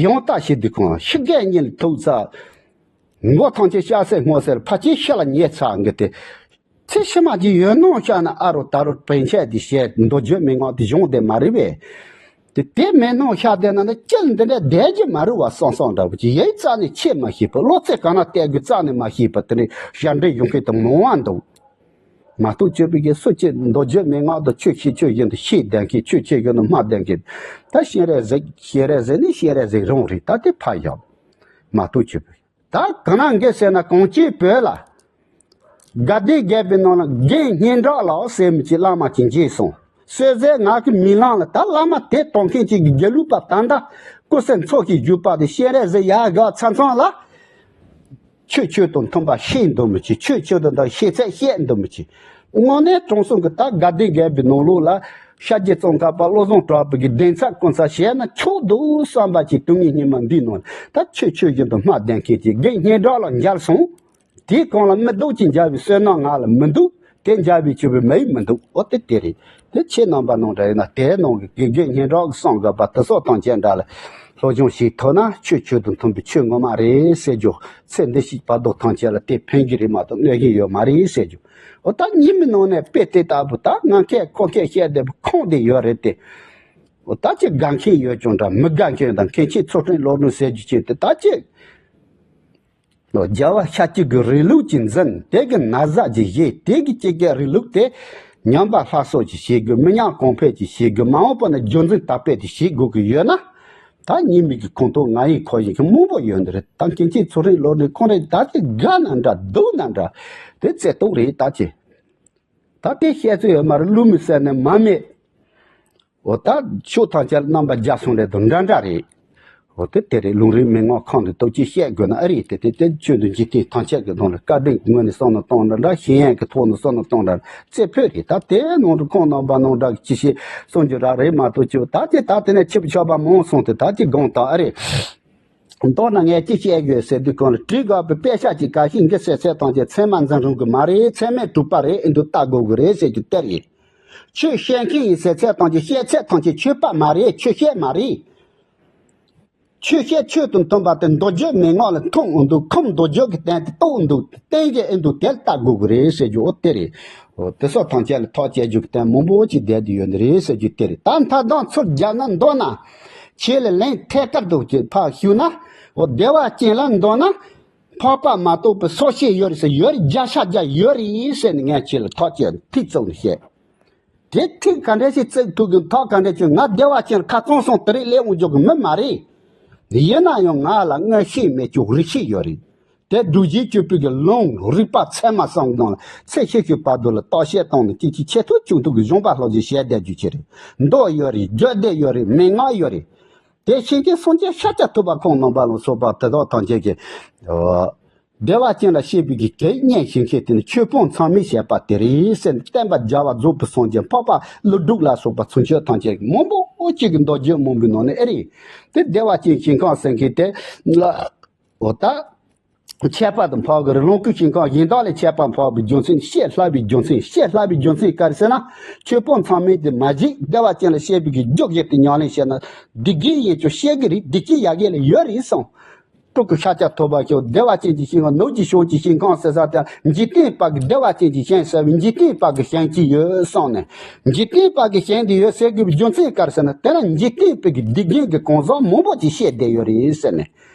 ཡང་ལྟ་ཞིག་འདི་ཁོང་ཤི་རྒས་གཉིད་ལ་ཐུག་ཚར། མགོ་ཐམས་ཅད་ཤ་ཟད་སྔོ་ཟད་ཕལ་ཆེར་ཤི་ལ་ཉེ་ཚར་གི་དེ། ཚེ་ཕྱི་མ་གྱི་ཡོད་སྣང་ཤར་ན་ཨ་རོ་ད་རོ་བན་ཆད་དེ་བཤད་མདོ་རྒྱུད་མན་ངག་དེ་གཞུང་དེ་མ་རེད་པས། དེ་དེ་མེད་སྣང་ཤར་བསྡད་ན་ནི་སྤྱིར་འདི་འདྲ་བསྡད་ཀྱི་མ་རེད་བ་བསམ་བསམ་འདྲ་བོ་ཅིག་ཡིན་རྩ་ནས་ཆེས་མ་ཤེས་པ་བློ་རྩེ་ག་ན་གཏད་དགོས་རྩ་ནས་མ་ཤེས་པ་དེ་འདྲའི་ཞབས་འདྲེན་ཡོང་མཁན་དེ་མང་བ་འདུག་མ་གཏོགས་སྤྱོད་པའི་གེ་སུ་ཅིག་མདོ་རྒྱུད་མན་ངག་དང་ཆོས་ཤེས་ཆོས་བཞིན་དུ་ཤེས་བསྡད་མཁན་ཆོས་ཆོས་བཞིན་དུ་སྨྲ་བསྡད་མཁན་ད་སྤྱན་རས་གཟིགས་སྤྱན་རས་གཟིགས་ནི་སྤྱན་རས་གཟིགས་རང་རེད། ད་དེ་ཕར་བཞག་མ་གཏོགས་སྤྱོད་པའི་ད་ག་ན་འགའ་ཟེར་ན་གངས་ཅན་བོད་ལ་དགའ་ལྡན་དགོན་པའི་ནང་ལ་རྒན་སྙན་གྲགས་ལགས་ཟེར་མི་ཅིག་བླ་མ་ཅིག་མཇལ་སོང་། གསོལ་ཟས་ང་གི་མིག་ལམ་ལ་ད་བླ་མ་དེ་གཏོང་མཁན་ཅིག་གི་དགེ་ལུགས་པ་ད་ལྟ་སྐུ་སྲིད་འཚོ་ཞིང་བཞུགས་པ་དེ་སྤྱན་རས་གཟིགས་ཡར་དགའ་ཚང་ཚང་ལ། ཆོས་ཆོས་དང་མཐུན་པ་ཤེས་འདུག་མི་ཅིག་ཆོས་ཆོས་དང་འདྲ་ཤེས་ཚད་བཤད་འདུག་མི་ཅིག་དངོས་གནས་དྲང་སྲོང་གི་ད་དགའ་ལྡན་དགོན་པའི་ནང་ལོགས་ལ་ཤཱཀྱའི་ཙོང་ཁ་པ་བློ་བཟང་གྲགས་པ་གི་གདན་ས་སྐུ་ཚ་བྱས་ན་ཆོག་འདུག་བསམ་པ་ཅིག་དུས་ངན་སྙིགས་མ་འདིའི་ནང་ད་ཆོས་ཆོས་བཞིན་དུ་སྨྲ་བསྡད་མཁན་གྱི་རྒན་སྙན་གྲགས་ལ་མཇལ་སོང་། དེའི་གོང་ལ་མི་སྡུག་ཅིག་མཇལ་བའི་བསོད་ནམས་ང་ལ་མི་འདུག་དེ་མཇལ་བའི་ཆོས་པའི་མི་ཡིས་མི་འདུག་འོ་དེ་དེ་རེད། དེ་ཁྱེད་རྣམ་པ་ནང་འདྲ་ཡིན་ན་དེའི་ནང་གི་དགེ་རྒན་སྙན་གྲགས་ཀྱི་གསུང་དགོས་པ་དེ་སོགས་དང་བཅས་འདྲ་ལ་ སློབ་སྦྱོང་བྱེད་ཐུབ་ན་ཆོས་ཆོས་དང་མཐུན་པའི་ཆོས་ངོ་མ་རེད་ཟེར་རྒྱུ། ཚེ་འདི་ཕྱི་བར་དོ་ཐམས་ཅད་ལ་དེ་ཕན་གྱི་རེད་མ་གཏོགས་གནོད་ཀྱི་ཡོད་མ་རེད་ཟེར་རྒྱུ། འོ་ད་ཉིན་མོའི་ནང་ནས་དཔེ་དེ་ལྟ་བུ་ད་ང་མཁས་ཁོ་མཁས་བཤད་བསྡད་པའི་ཁུངས་དེ་ཡོད་རེད་དེ། འོ་ད་ཅི་དགའ་མཁན་ཡོད་ཀྱང་འདྲ་མི་དགའ་མཁན་དང་མཁན་ཆེན་ཚུལ་ཁྲིམས་བློ་གྲོས་ཟེར་རྒྱུ་ཅན་དེ་ད་ཅི། རྒྱལ་བ་ཤཱཀྱ་གི་རིང་ལུགས་ཀྱི་འཛིན། དེ་གི་ན་བཟའ་གྱི་བཞེས། དེ་གི་སྤྱི་སྒེར་རིང་ལུགས་དེ་ཉམས་པ་སླར་གསོ་ཅིག་བྱེད་དགོས། མི་ཉམས་གོང་འཕེལ་ཅིག་བྱེད་དགོས། མ་འོངས་པ་ན་རྒྱུན་འཛིན་དར་སྤེལ་དེ་བྱེད་དགོས་ཀྱི་ཡོད་ན། ད་ཉིན་མོའི་གི་ཁོངས་གཏོགས་ང་ཡི་ཁོ་ཡི་གི་མང་པོ་ཡོད་འདི་རེད། ད་མཁན་ཆེན་ཚུལ་ཁྲིམས་བློ་གྲོས་ཁོང་རེ་ད་ཅི་དགའ་ན་འདྲ་སྡུག་ན་འདྲ་དེ་རྩེ་གཏོགས་རེད་ད་ཅི། ད་དེ་བཤད་ཚོད་ཡོད་མ་རེད། བསླུ་མེད་ཟེར་ནས་མ་མེད། འོ་ད་ཆོས་ཐམས་ཅད་རྣམ་པ་བརྒྱ་གསུམ་རེད་དང་འདྲ་འདྲ་རེད། འོ་དེ་དེ་རེད། ལུང་རིགས་མན་ངག་ཁོང་དུ་གཏུགས་ཅིག་བཤད་དགོས་ན་ཨ་རེད། དེ་དེ་དེ་ཆོས་འདི་འཇིག་རྟེན་ཐམས་ཅད་ཀྱི་ནང་ལ་བཀའ་དྲིན་གྱི་ངོས་ནས་བསམ་བློ་གཏོང་འདྲ་འདྲ། ཤེས་ཡོན་གྱི་ཐོག་ནས་བསམ་བློ་གཏོང་འདྲ་རྩེ་ཕུད་རེད། ད་དེའི་ནང་དུ་ཁོང་རྣམ་པ་ནང་འདྲ་གི་ཅི་ཞིག་གསུང་རྒྱུ་རག་རེད་མ་གཏོགས་ཅི། ད་དེ་ད་དེ་ནས་ཕྱི་པོ་ཆགས་པ་མང་སོང་སྟེ་ད་ཅི་དགོངས་དག་ཨ་རེད། མདོར་ན་ངས་ཅི་བཤད་དགོས་ཟེར་དུས་གང་ལ་བྲིས་དགོས་པའི་དཔེ་ཆ་ཅིག་ག་ཤིང་གི་ཟེར་ཚད་ཐམས་ཅད་ཚད་མ་འཛིན་རུང་གི་མ་རེད། ཚད་མས་གྲུབ་པ་རེད། ཨེ་འདུག་ལྟ་དགོས་གི་རེད་ཟེར་རྒྱུ་དེ་རེད། ཆོས་བཤད་མཁན་ཡིན་ཟེར་ཚད་ཐམས་ཅད་བཤད་ཚད་ཐམས་ཅད་ཆོས་པ་མ་རེད། ཆོས་བཤད་མ་རེད། ཆོས་བཤད་ཆོས་དང་མཐུན་པ་དེ་མདོ་རྒྱུད་མན་ངག་ལ་མཐོང་འོང་འདུག་ཁམས་མདོ་རྒྱུད་ཀྱི་སྟེང་དུ་གཏོགས་འདུག་བསྟན་གྱི་ཨེ་འདུག་དེ་ལྟ་དགོས་གི་རེད་ཟེར་རྒྱུ་འོ་དེ་རེད། འོ་དེ་སོགས་ཐམས་ཅད་ལ་ཐག་བཅད་རྒྱུ་གི་སྟེང་མང་པོ་ཅིག་བསྡད་དུ་ཡོད་ནི་རེད་ཟེར་རྒྱུ་དེ་རེད། ད་མཐའ་དང་ཚུར་རྒྱབ་ན་མདོར་ན། ཆེད་ལས་ལན་ཐད་ཀར་དུ་ཅིག་ཕར་ཞུས་ན། འོ་བདེ་བ་ཅན་ལ་མདོར་ན། འཕགས་པ་མ་གཏོགས་པའི་སྲོག་ཤིང་ཡོད་རེད་ཟེར། ཡོད་རེད། བརྒྱ་ཆ་བརྒྱ་ཡོད་རེད་ཟེར་ནས་ངས་ཁྱེད་ལ་ཐག་བཅད་ཐིག་བཙུགས་ནས་བཤད། དེ་ཐིག་ག་འདྲ་ཞིག་བཙུགས་ཐུབ་ཀྱི། ཐག་ག་འདྲ་ཆོད། ང་བདེ་བ་ཅན་ཁ་ཚང་སོང་དེ་རིང་སླེབས་འོང་རྒྱུ་གི་མི་མ་རེད། ཡིན་ན་ཡང་ང་ལ་མངོན་ཤེས་མེད་ཀྱང་རིག་ཤེས་ཡོད་རེད། དེ་སྒྲུབ་བྱེད་སྤྱོད་པའི་གི་ལུང་རིགས་པ་ཚད་མ་གསུམ་གི་ནང་ལ་ཚེ་ཤུལ་ཤུལ་བར་དུ་ལ་བརྟག་དཔྱད་བཏང་ནས་ཅིག་ཅིག་ཆེ་མཐོང་ཆུང་མཐོང་གི་གཞུང་པ་ལྷག་ཅིག་བཤད་བསྡད་རྒྱུ་ཅིག་རེད། མདོ་ཡོད་རེད། རྒྱུད་སྡེ་ཡོད་རེད། མན་ངག་ཡོད་རེད། དེ་ཤེས་མཁན་སངས་རྒྱས་ཤཱཀྱ་ཐུབ་པ་ཁོང་རྣམ་པ་ལ་སོགས་པ་དེ་དག་ཐམས་ཅད་ཀྱིས། བདེ་བ་ཅན་ལ་བཤད་པའི་གི་གེགས་རྙེད་ཤེས་མཁན་དེ་ནི་ཆོས་སྤོང་ཚང་མས་བཤད་པ་དེ་རེད་ཟེར་ནས་བསྟན་པ་རྒྱལ་བ་རྫོགས་པའི་སངས་རྒྱས་འཕགས་པ་ཀླུ་སྒྲུབ་ལ་སོགས་པ་ཚུན་ཆད་ཐམས་ཅད་མང་པོ་ཅིག་གི་མདོ་རྒྱུད་མང་པོའི་ནང་ནས་ཨེ་རེད། དེ་བདེ་བ་ཅན་ཞིང་ཁམས་ཟེར་མཁན་དེ་ལ་འོ་ད། ཆད་པ་དང་འཕགས་པའི་རི། ལོངས་སྐུའི་ཞིང་ཁམས་གཞན་དག་ལས་ཆད་པ་འཕགས་པའི་རྒྱུ་མཚན། བཤད་སླ་བའི་རྒྱུ་མཚན། བཤད་སླ་བའི་རྒྱུ་མཚན་ག་རེ་ཟེར་ན། ཆོས་སྤོང་ཚང་མས་དེ་མ་བརྗེད། བདེ་བ་ཅན་ལ་བཤད་པའི་གི་རྒྱུ་བཞི་དེ་ཉམས་ལེན་བྱས་ན་སྡིག་རྒན་ཡིན་ཀྱང་བཤད་གི་རེད། སྡིག་ཅན་ཡ་གི་ལ་ཡོད་རེད་གསུངས། སྤྲུལ་སྐུ་ཤཱཀྱ་ཐུབ་པ་ཁྱོད་བདེ་བ་ཅན་གྱི་ཞིང་ཁམས་ནོར་གྱི་ཤོག་གི་ཞིང་ཁམས་ཟེར་ས་དེ་འཇིག་རྟེན་པ་གི་བདེ་བ་ཅན་གྱི་ཞིང་ཟེར་བའི་འཇིག་རྟེན་པ་གི་ཞིང་ཅིག་ཡོད་གསུངས་ནས། འཇིག་རྟེན་པ་གི་ཞིང་དེ་ཡོད་ཟེར་དགོས་པའི་རྒྱུ་མཚན་ག་རེ་ཟེར་ན། དེ་ན་འཇིག་རྟེན་པའི་གི་སྡིག་རྒན་གི་གང་ཟག་མང་པོ་ཅིག་བཤད་བསྡད་ཡོད་རེད་ཟེར་ནས།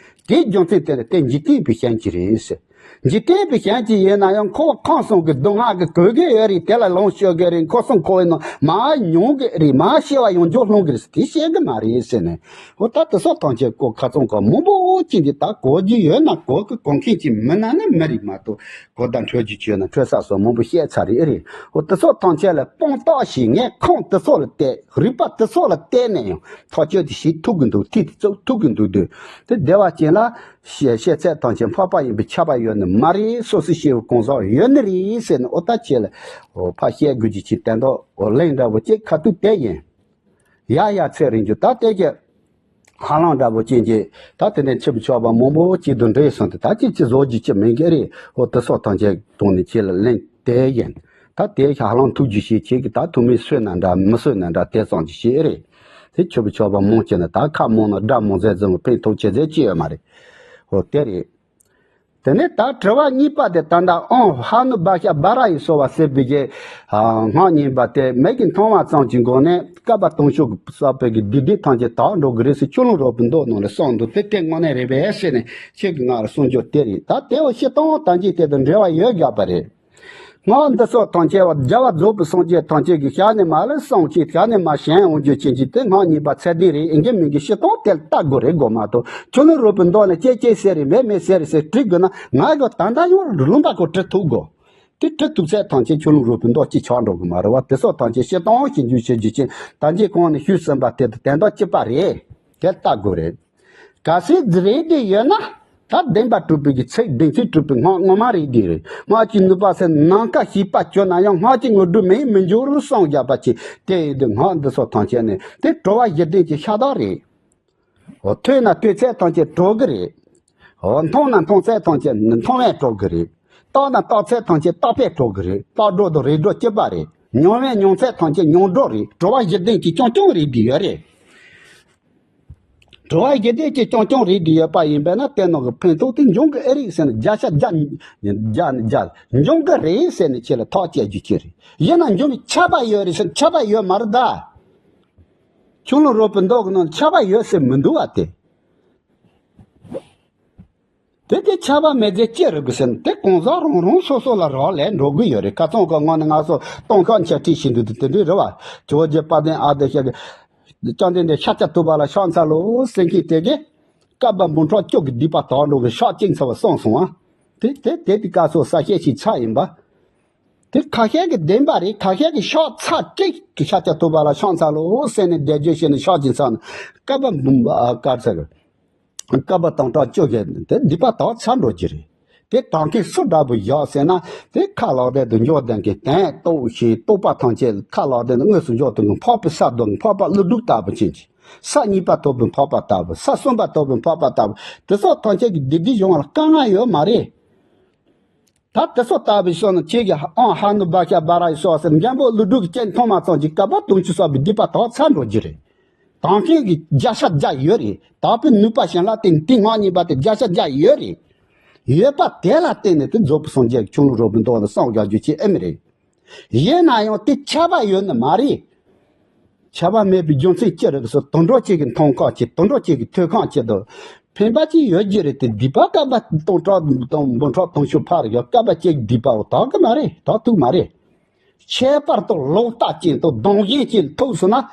དེའི་རྒྱུ་མཚན་དེ་ལ་དེ་འཇིག་རྟེན་པའི་ཞིང་ཅིག་རེད་ཟེར། འཇིག་རྟེན་པའི་ཞིང་ཅིག་ཡིན་ན་ཡང་འཁོར་བ་ཁམས་གསུམ་གྱི་སྡུག་བསྔལ་གྱིས་གོས་ཀྱི་ཡོད་རེད། དེ་ལ་ལོངས་སྤྱོད་ཀྱི་རེད། འཁོར་གསུམ་འཁོར་བའི་ནང་མར་མྱོང་གི་རེད། མར་ཤི་བ་ཡོང་རྒྱུ་སློང་གི་རེད་ཟེར་དེ་བཤད་གི་མ་རེད་ཟེར་ནས། འོ་ད་དེ་སོགས་ཐམས་ཅད་གོ་ཁ་ཚང་ག་མང་པོ་ཅིག་འདི་ད་གོ་རྒྱུ་ཡོད་ན་གོ་གི། གོ་མཁན་ཅིག་མིན་ན་ནི་མི་རེད་མ་གཏོགས། གོ་ད་འཕྲོད་རྒྱུ་བྱོས་ན་འཕྲོད་ས་སོགས་མང་པོ་བཤད་ཚར་རེད་ཨེ་རེད། འོ་དེ་སོགས་ཐམས་ཅད་ལ་སྤང་རྟགས་ཤིག་ངས་ཁུངས་དེ་སོགས་ལ་བལྟས། རིགས་པ་དེ་སོགས་ལ་བལྟས་ནས་ཡང་ཐག་གཅོད་དེ་ཞིག་ཐུབ་གི་འདུག་ཐིག་དེ་བཙུགས་ཐུབ་གི་འདུག་དུས། དེ་བདེ་བ་ཅན་ལ་བཤད་བཤད་ཚད་ཐམས་ཅད་འཕགས་པ་ཡིན་པས་ཁྱབ་པ་ཡོད་ནི་མ་རེད། སོ་སོའི་ཤེས་པའི་གང་ཟག་ཡོད་ནི་རེད་ཟེར་ནས། འོ་ད་ཁྱེད་ལ་འོ་ཕར་བཤད་དགོས་ཀྱི་ཅིག་དན་ཏོག་འོ་གླེང་འདྲ་བོ་ཅིག་ཁ་ཐུག་དེ་ཡིན། ཡ་ཡ་ཚེ་རིང་རྒྱུ་ད་ལྟའི་གི་ཧ་ལམ་འདྲ་བོ་ཅན་གྱི་ད་དེ་ནས་ཕྱི་པོ་ཆོག་པ་མང་པོ་ཅིག་ཏུ་འདྲེས་སོང་སྟེ། ད་ཅིག་ཅི་བཟོ་རྒྱུ་ཅི་མིན་གི་རེད། འོ་དེ་སོགས་ཐམས་ཅད་དོང་ནས་ཁྱེད་ལ་གླེང་དེ་ཡིན། ད་དེ་ཧ་ལམ་ཐུགས་རྒྱུས་ཤིག་ཁྱེད་ཀྱི་ད་ཐུགས་མི་སོས་ན་འདྲ་མི་སོས་ན་འདྲ་དེ་ཙམ་གྱི་ཤེས་རེད། དེ་ཕྱི་པོ་ཆོག་པ་མང་ཆེ་ན་ད་ཁ་མང་ན་དགྲ་མང་ཟས་ཙམ་ཕན་ཐོགས་ཆེ་ཟས་ཅི་ཡོད་མ་རེད། འོ་དེ་རེད། དེ་ནས་ད་དྲི་བ་གཉིས་པ་དེ་ད་ལྟ་ཨོཾ་ཧ་ནུ་བྷ་ཤ་བྷ་ར་ཡེ་སྭཱ་ཧཱ་ཟེར་བའི་གི་སྔགས་རྙིང་པ་དེ་མིག་གིས་མཐོང་བ་ཙམ་གྱི་སྒོ་ནས་བསྐལ་པ་སྟོང་ཕྱོགས་ཀྱི་བསགས་པའི་གི་སྡིག་སྒྲིབ་ཐམས་ཅད་དག་འགྲོ་གི་རེད་ཟེར། ཆོས་ལུང་རོལ་པའི་མདོ་ནང་ལ་གསུངས་འདུག་དེ་དེ་དངོས་གནས་རེད་པས་ཟེར་ནས་ཁྱེད་ཀྱི་ངག་ལ་གསུང་རྒྱུ་དེ་རེད། ད་དེ་བ་སྤྱིར་བཏང་ཐམས་ཅད་དེ་དང་འབྲེལ་བ་ཡོད་དགོས་པ་རེད། སྔགས་འདི་སོགས་ཐམས་ཅད་བ་རྒྱལ་བ་རྫོགས་པའི་སངས་རྒྱས་ཐམས་ཅད་ཀྱི་ཞལ་ནས་མར་ལ་གསུངས་ཅིག་ཞལ་ནས་མར་བཞེངས་འོང་རྒྱུ་ཅན་གྱི་དེ་སྔགས་རྙིང་པ་ཚད་ལྡན་རེད། ཨེ་འགན་མིན་གྱི་སྤྱིར་བཏང་དེ་ལ་ལྟ་དགོས་རེད་དགོས་མ་གཏོགས། ཆོས་ལུང་རོལ་པའི་མདོ་ནས་ཅེ་ཅེ་ཟེར་རེད། མེ་མེ་ཟེར་རེད་ཟེར་བྲིས་དགོས་ན་ང་གི་ད་ལྟ་ཡང་ལུང་པ་ཁོ་བྲི་ཐུབ་དགོས། དེ་བྲི་ཐུབ་ཚད་ཐམས་ཅད་ཆོས་ལུང་རོལ་པའི་མདོ་གཅིག་ཆགས་འགྲོ་གི་མ་རེད་བ། དེ་སོགས་ཐམས་ཅད་སྤྱིར་བཏང་ཞིབ་འཇུག་བྱེད་རྒྱུ་ཅན་ད་གིན་གོང་ནས་ཞུས་ཟིན་པ་དེ་དང་དོན་དག་གཅིག་པ་རེད། དེ་ལ་ལྟ་དགོས་རེད། གལ་སྲིད་འདི་རེད་དེ་ཡོད་ན། ད་བདེན་པ་གྲུབ་པའི་གི་ཚིག་བདེན་ཚིག་གྲུབ་པའི་སྔགས་ངོ་མ་རེད་དེ་རེད། སྔགས་ཀྱི་ནུས་པ་ཟེར་ནམ་མཁའ་ཞིག་པ་གྱུར་ན་ཡང་སྔགས་ཀྱི་དངོས་གྲུབ་མེད་མི་འགྱུར་གསུངས་བཞག་པ་ཅིག་དེ་ཡིན་དུས་སྔགས་འདི་སོགས་ཐམས་ཅད་ནི་དེ་གྲོལ་བ་བཞི་ལྡན་གྱི་ཤ་སྟག་རེད། འོ་ཐོས་ན་ཐོས་ཚད་ཐམས་ཅད་གྲོལ་གི་རེད། འོ་མཐོང་ན་མཐོང་ཚད་ཐམས་ཅད་མཐོང་བས་གྲོལ་གི་རེད། བརྟགས་ན་བརྟགས་ཚད་ཐམས་ཅད་བརྟགས་པས་གྲོལ་གི་རེད། བརྟགས་སྒྲོ་དང་རིག་སྒྲོ་གཅིག་པ་རེད། མྱོང་བས་མྱོང་ཚད་ཐམས་ཅད་མྱོང་སྒྲོ་རེད། གྲོལ་བ་བཞི་ལྡན་གྱི་རྐྱང་རྐྱང་རེད་དེ་ཡོད་རེད། འགྲོ་བ་ཞི་བདེ་ཅིག་རྐྱང་རྐྱང་རེད་དུ་ཡོད་པ་ཡིན་པས་ན། དེ་ནང་གི་ཕན་ཐོགས་དེ་འབྱུང་གི་ཨེ་རེད་ཟེར་ནས། བརྒྱ་ཆ་བརྒྱ་བརྒྱ་ནས་བརྒྱ་འབྱུང་གི་རེད་ཟེར་ནས་ཁྱེད་ལ་ཐག་བཅད་རྒྱུ་ཅིག་རེད། ཡིན་ན་འབྱུང་གི་ཆད་པ་ཡོད་རེད་ཟེར་ན། ཆད་པ་ཡོད་མ་རེད་ད། ཁྱུང་ལུང་རོལ་པའི་མདོ་གི་ནང་ཆད་པ་ཡོད་ཟེར་མི་འདུག་བ་དེ། དེ་དེ་ཆད་པ་མེད་ཚེ་ཅི་རེད་གི་ཟེར་ན། དེ་གང་ཟག་རང་རང་སོ་སོ་ལ་རག་ལས་འགྲོ་གི་ཡོད་རེད། ཁ་སང་གི་སྔོན་ནས་ང་ཚོ་སྟོང་ཤོག་འཆད་ཁྲིད་བྱེད་འདུག་དེ་འདྲ་རེད་བ། ཇོ་བོ་རྗེ་དཔལ་ལྡན་ཨ་ཏི་ཤ་གི་བཅོམ་ལྡན་འདས་ཤཱཀྱ་ཐུབ་པ་ལ་ཕྱག་འཚལ་ལོ་ཟེར་མཁན་དེ་གིས་བསྐལ་པ་འབུམ་ཕྲག་བཅུ་གི་སྡིག་པ་དག་འགྲོ་གི་ཕྱག་གཅིག་འཚལ་བ་གསུངས་སོང་ཨ། དེ་དེ་དེ་དེ་སྐབས་སུ་ས་སྐྱ་ཞིག་ཆགས་ཡིན་པ། དེ་ཁ་ཤས་ཀྱི་བདེན་པ་རེད། ཁ་ཤས་ཀྱི་ཕྱག་ཚར་གཅིག་གི་ཤཱཀྱ་ཐུབ་པ་ལ་ཕྱག་འཚལ་ལོ་ཟེར་ནས་བཟླས་བརྗོད་བྱས་ནས་ཕྱག་གཅིག་འཚལ་ན། བསྐལ་པ་འབུམ་པ་ག་ཚད་རེད། བསྐལ་པ་སྟོང་ཕྲག་བཅུ་བཞི་དེ་སྡིག་པ་དག་ཚར་འགྲོ་གི་རེད། དེ་དག་མཁན་སུ་འདྲ་པོ་ཡོད་ཟེར་ན། དེ་ཁ་ལག་སྟེང་དུ་འཇོག་ལྡན་གྱི་དོན་རྟོགས་ཤིང་རྟོགས་པ་ཐམས་ཅད་ཁ་ལག་སྟེང་དུ་དངོས་སུ་འཇོག་ཐུབ་མཁན། འཕགས་པའི་ས་རྡོ་གི་འཕགས་པ་ཀླུ་སྒྲུབ་ལྟ་བུ་ཅན་གྱི། ས་གཉིས་པ་ཐོབ་པའི་འཕགས་པ་ལྟ་བུ། ས་གསུམ་པ་ཐོབ་པའི་འཕགས་པ་ལྟ་བུ། དེ་སོགས་ཐམས་ཅད་ཀྱི་སྡིག་སྒྲིབ་སྦྱོང་བ་ལ་དཀའ་ངལ་ཡོད་མ་རེད། ད་དེ་སོགས་ལྟ་བུའི་ཕྱོགས་ནས་ཁྱེད་ཀྱིས་ཨང་ཧ་ནུ་བྷ་ཤ་བྷ་ར་ཡི་སོགས་ཟེར་འཇམ་པོ་ཀླུ་སྒྲུབ་ཀྱི་སྐྱེས་མཐོང་མ་ཙམ་གྱིས་བསྐལ་པ་དུང་ཕྱུར་གསུམ་པའི་སྡིག་པ་དག་ཚར་འགྲོ་རྒྱུ་རེད། དག་མཁན་གྱི་བརྒྱ་ཆ་བརྒྱ་ཡོད་རེད། དག་པའི་ནུས་པ་བྱིན་རླབས་དེ་དེ་ངག་གཉིས་པ་དེ་བརྒྱ་ཆ་བརྒྱ་ཡོད་རེད། ཡོད་པ་དེ་ལ་བརྟེན་ནས་དེ་རྫོགས་པའི་སངས་རྒྱས་ཀྱི་ཁྱུང་ལུང་རོལ་པའི་མདོ་ནས་གསུངས་དགོས་རྒྱུ་ཅིག་ཨེ་མི་རེད། ཡིན་ན་ཡང་དེ་ཆད་པ་ཡོད་ནི་མ་རེད། ཆད་པ་མེད་པའི་རྒྱུ་མཚན་ཅི་རེད་ཟེར། དུད་འགྲོ་གཅིག་གི་མཐོང་ཁམས་ཀྱི། དུད་འགྲོ་གཅིག་གི་ཐོས་ཁམས་ཀྱི་དང་ཕན་པ་ཅིག་ཡོད་རྒྱུ་རེད་དེ། སྡིག་པ་བསྐལ་པ་སྟོང་ཕྲག་དང་འབུམ་ཕྲག་དུང་ཕྱུར་ཕར་ཡོད། བསྐལ་པ་གཅིག་སྡིག་པའོ་དག་གི་མ་རེད། དག་ཐུབ་མ་རེད། ཁྱད་པར་དུ་ལོག་ལྟ་ཅན་དང་སྡང་ཞེན་ཅན་ཐུག་སོང་ན།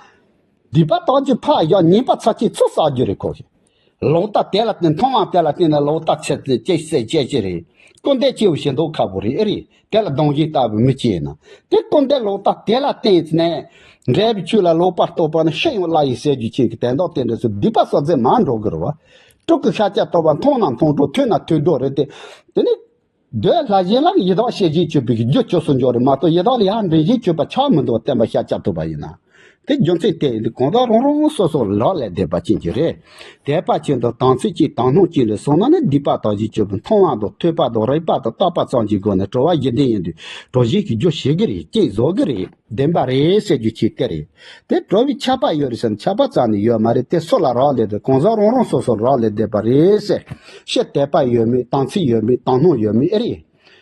སྡིག་པ་དག་གི་ཕར་ཡང་ཉེས་པ་ཚབས་ཆེན་ཚུར་བསགས་རྒྱུ་རེད་ཁོ་གིས། ལོག་ལྟ་དེ་ལ་བརྟེན། མཐོང་བ་དེ་ལ་བརྟེན་ནས་ལོག་ལྟ་ཆེ་ཆེ་ཆེ་ཆེ་ཆེ་རེད། སྐུར་འདེབས་སྐྱེ་བོ་ཞེ་མདོག་ཁ་པོ་རེད། ཨེ་རེད། དེ་ལ་སྡང་ཞེན་ལྟ་བུ་མི་སྐྱེ་ན། དེ་སྐུར་འདེབས་ལོག་ལྟ་དེ་ལ་བརྟེན་ནས་འབྲས་བུ་ཆོས་ལ་ལོག་པར་རྟོག་པ་ནི་ཤི་ཡང་བླ་ཡི་ཟེར་རྒྱུ་ཅན་གྱི་དོན་དག་དེ་འདྲ་ཚོ་སྡིག་པ་བསགས་ཚད་མར་འགྲོ་གི་རེད་བ། སྤྲུལ་སྐུ་ཤཱཀྱ་ཐུབ་པ་མཐོང་ན་མཐོང་གྲོལ། ཐོས་ན་ཐོས་གྲོལ་རེད་དེ། དེ་ནི། འདོད་ལྷ་གཞན་ལ་ཡི་དྭགས་བྱེད་བཞིན་སྤྱོད་པའི་རྒྱུ་ཆོས་སུ་འཇོག་རེད་མ་གཏོགས། ཡི་དྭགས་ལ་ཡར་འདྲེན་བཞིན་སྤྱོད་པ་ཆགས་མི་འདུག་བསྟན་པ་ཤཱཀྱ་ཐུབ་པ་ཡིན་ན། དེ་རྒྱུ་མཚན་དེ་ཡིན་དུས་གང་ཟག་རང་རང་སོ་སོར་རག་ལས་འདོད་པ་ཅན་གྱི་རེད། དད་པ་ཅན་དང་དམ་ཚིག་ཅན། དག་སྣང་ཅན་ལ་སོང་ན་ནི་སྡིག་པ་དག་བཞིན་སྤྱོད་པའི་མཐོང་བ་དང་ཐོས་པ་དང་རེག་པ་དང་བརྟགས་པ་ཙམ་གྱི་སྒོ་ནས་གྲོལ་བ་ཞི་བདེ་ཡིན་དུས་གྲོལ་བྱེད་ཀྱི་རྒྱུ་བྱེད་ཀྱི་རེད། རྐྱེན་བཟོ་གི་རེད། བདེན་པ་རེད་ཟེར་རྒྱུ་ཅིག་དེ་རེད། དེ་གྲོལ་བའི་ཆད་པ་ཡོད་རེད་ཟེར་ན་ཆད་པ་རྩ་ནས་ཡོད་མ་རེད། དེ་སུ་ལ་རག་ལས་དེ་གང་ཟག་རང་རང་སོ་སོར་རག་ལས་བསྡད་པ་རེད་ཟེར། ཕྱི་དད་པ་ཡོད་མེད། དམ་ཚིག་ཡོད་མེད། དག་སྣང་ཡོད་མེད་ཨེ་རེད།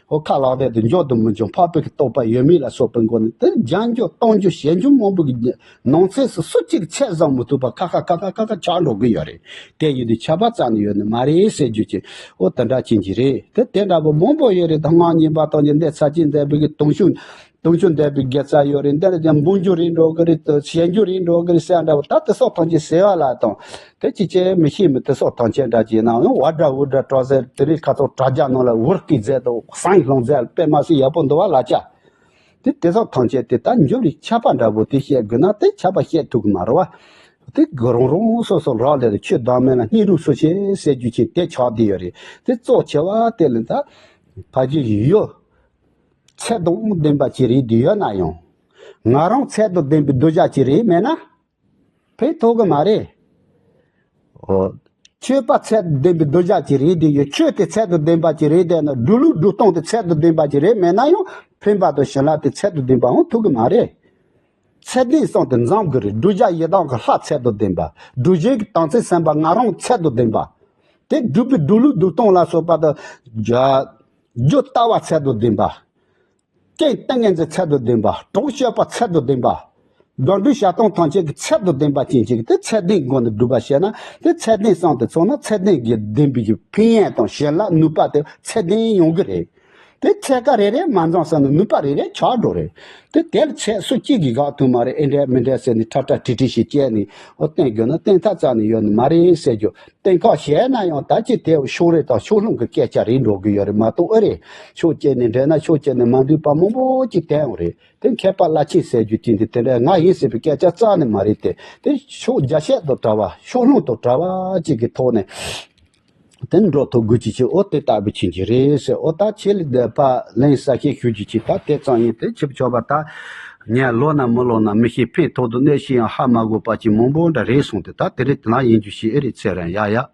ཧོ་ཁ་ལག་དེ་དུ་འཇོག་ཏུ་མི་འཇོག་འཕགས་པའི་གི་རྟོགས་པ་ཡོད་མེད་ལ་སོགས་པའི་སྒོ་ནས་དེ་སྦྱང་རྒྱུ་གཏོང་རྒྱུ་བྱེད་རྒྱུ་མང་པོ་གི་ནང་ཚན་སུ་སུ་གཅིག་ཚད་བཟུང་མི་ཐུབ་པ་ཁ་ཁ་ཁ་ཁ་ཁ་ཁ་ཆགས་འགྲོ་གི་ཡོད་རེད། དེ་ཡིན་དུས་ཆད་པ་རྩ་ནས་ཡོད་ནི་མ་རེད་ཟེར་རྒྱུ་ཅིག་ཨོ་དེ་འདྲ་ཅན་གྱི་རེད། དེ་དེ་འདྲ་པོ་མང་པོ་ཡོད་རེད། ད་ངག་གཉིས་པ་དང་གཉིས་འདི་ཚར་གཅིག་འདས་པའི་གི་དུང་ཕྱུར། དུང་ཕྱུར་འདས་པའི་དགེ་རྩ་ཡོད་རེད། འདི་ལ་ཀྱང་འབུལ་རྒྱུ་རེད་འགྲོ་གི་རེད། བཤད་རྒྱུ་རེད་འགྲོ་གི་རེད་ཟེར་འདྲ་བོ། ད་དེ་སོགས་ཐམས་ཅད་ཟེར་བ་ལ་དང་དེ་ཅི་བྱེད་མི་ཤེས་མི་དེ་སོགས་ཐམས་ཅད་འདྲ་བྱས་ན་ཡང་བ་འདྲ་བུ་འདྲ་གྲོགས་ཟེར། དེ་རིང་ཁ་ཐོག་དྲ་རྒྱ་ནང་ལ་འུར་སྐད་མཛད་དང་ཟངས་སློང་མཛད་དཔེ་མ་སྲིད་ཡག་པོ་འདུག་བ་ལ་ཅག་དེ་དེ་སོགས་ཐམས་ཅད་དེ་ད་འཇུག་རིགས་ཆད་པ་འདྲ་བོ་དེ་བཤད་དགོས་ན་དེ་ཆད་པ་བཤད་ཐུབ་གི་མ་རེད་བ། དེ་གི་རང་རང་སོ་སོ་རག་ལས་ཆོས་བདག་མེད་ལ་སྙིང་རུས་སུ་ཆེ་ཟེར་རྒྱུ་ཆེ་དེ་ཆགས་བསྡད་ཡོད་རེད། དེ་གཙོ་ཆེ་བ་དེ་ལ་ད་ཕ་རྒྱུད་ཡོད། ཚད་དང་ལྡན་པ་ཅིག་རེད་དེ་ཡོད་ན་ཡང་། ང་རང་ཚད་དང་ལྡན་པའི་གདུལ་བྱ་ཅིག་རེད་མེད་ན། ཕན་ཐོགས་གི་མ་རེད། ཨོ། ཆོས་པ་ཚད་དང་ལྡན་པའི་གདུལ་བྱ་ཅིག་རེད་དེ་ཡོད། ཆོས་དེ་ཚད་དང་ལྡན་པ་ཅིག་རེད་དེ་ན་སྒྲུབ་ལུགས་སྒྲུབ་སྟངས་དེ་ཚད་དང་ལྡན་པ་ཅིག་རེད་མེད་ན་ཡང་ཕན་པ་དང་བྱིན་རླབས་དེ་ཚད་དང་ལྡན་པའང་ཐོབ་གི་མ་རེད། ཚད་ལྡན་གསུམ་དེ་འཛོམས་གི་རེད། བསྒྲུབ་བྱ་ཡི་དམ་གྱི་ལྷ་ཚད་དང་ལྡན་པ། སྒྲུབ་བྱེད་ཀྱི་དམ་ཚིག་སེམས་དཔའ་ང་རང་ཚད་དང་ལྡན་པ། དེ་སྒྲུབ་པའི་སྒྲུབ་ལུགས་སྒྲུབ་སྟངས་ལ་སོགས་པ་དང་། རྒྱུ་ལྟ་བ་ཚད་དང་ལྡན་པ། རྐྱེན་ཏིང་ངེ་འཛིན་ཚད་དང་ལྡན་པ། གྲོགས་སྤྱོད་པ་ཚད་དང་ལྡན་པ། དགག་སྒྲུབ་བྱ་སྟངས་ཐམས་ཅད་ཀྱི་ཚད་དང་ལྡན་པ་ཅན་ཅིག་དེ་ཚད་ལྡན་སྒོ་ནས་སྒྲུབ་པ་བྱས་ན་དེ་ཚད་ལྡན་གསུམ་དེ་ཚང་ན་ཚད་ལྡན་གྱི་ལྡན་པའི་གི་ཕན་ཡོན་དང་བྱིན་རླབས་ནུས་པ་དེ་ཚད་ལྡན་ཡོང་གི་རེད། དེ་ཚད་ཀ་རེ་རེ་མ་འཛོམས་ས་ན་ནུས་པ་རེ་རེ་ཆགས་འགྲོ་རེད། དེ་དེར་ཚད་སུ་གཅིག་གིས་དགག་ཐུབ་མ་རེད། ཨེ་འདྲ་མི་འདྲ་ཟེར་ནས་ཁྲ་ཁྲ་ཁྲི་ཁྲི་ཞིག་བྱས་ནས་ཨོ་བསྟན་དགོས་ན་བསྟན་ཐབས་རྩ་ནས་ཡོད་ནི་མ་རེད་ཟེར་རྒྱུ། གཏན་འཁེལ་བྱས་ན་ཡང་ད་ཅི་དེ་ཕྱོགས་རེ་དང་ཕྱོགས་ལྷུང་གི་སྐད་ཆ་རེད་འགྲོ་གི་ཡོད་རེད་མ་གཏོགས། ཨེ་རེད། ཕྱོགས་གཅིག་ནས་འགྲིག་ན་ཕྱོགས་གཅིག་ནས་མ་འགྲིག་པ་མང་པོ་ཅིག་བསྟན་ཡོང་རེད། དེ་མཁས་པ་བླ་ཆེན་ཟེར་རྒྱུ་ཅིག་འདི་དེ་འདྲ་ང་ཡིན་ཟེར་བའི་སྐད་ཆ་རྩ་ནས་མ་རེད་དེ། དེ་ཕྱོགས་རྒྱ་ཤད་དང་བྲལ་བ། ཕྱོགས་ལྷུང་དང་བྲལ་བ་ཅིག་གི་ཐོག་ནས་དེ་འགྲོ་ཐུབ་དགོས་ཀྱི་ཆེ། ཨོ་དེ་ལྟ་བུ་ཆེན་གྱི་རེད་ཟེར། ཨོ་ད་ཆེད་ལས་བསྡད་པ་ལན་གསལ་བཤད་ཞུ་རྒྱུ་ཅིག་ད་དེ་ཙམ་ཡིན། དེ་ཆིབས་ཆོག་པ་ད་ངས་ལོ་ན་མི་ལོ་ན་མི་ཤེས། ཕན་ཐོགས་དང་གནོད་བྱེད་ཡང་ཧ་མ་གོ་བ་ཅིག་མང་པོ་འདྲ་རེད་སོང་སྟེ། ད་དེ་རིང་དེ་ན་ཡིན་རྒྱུ་ཞིག་ཨེ་རེད། ཚེ་རིང་ཡ་ཡ།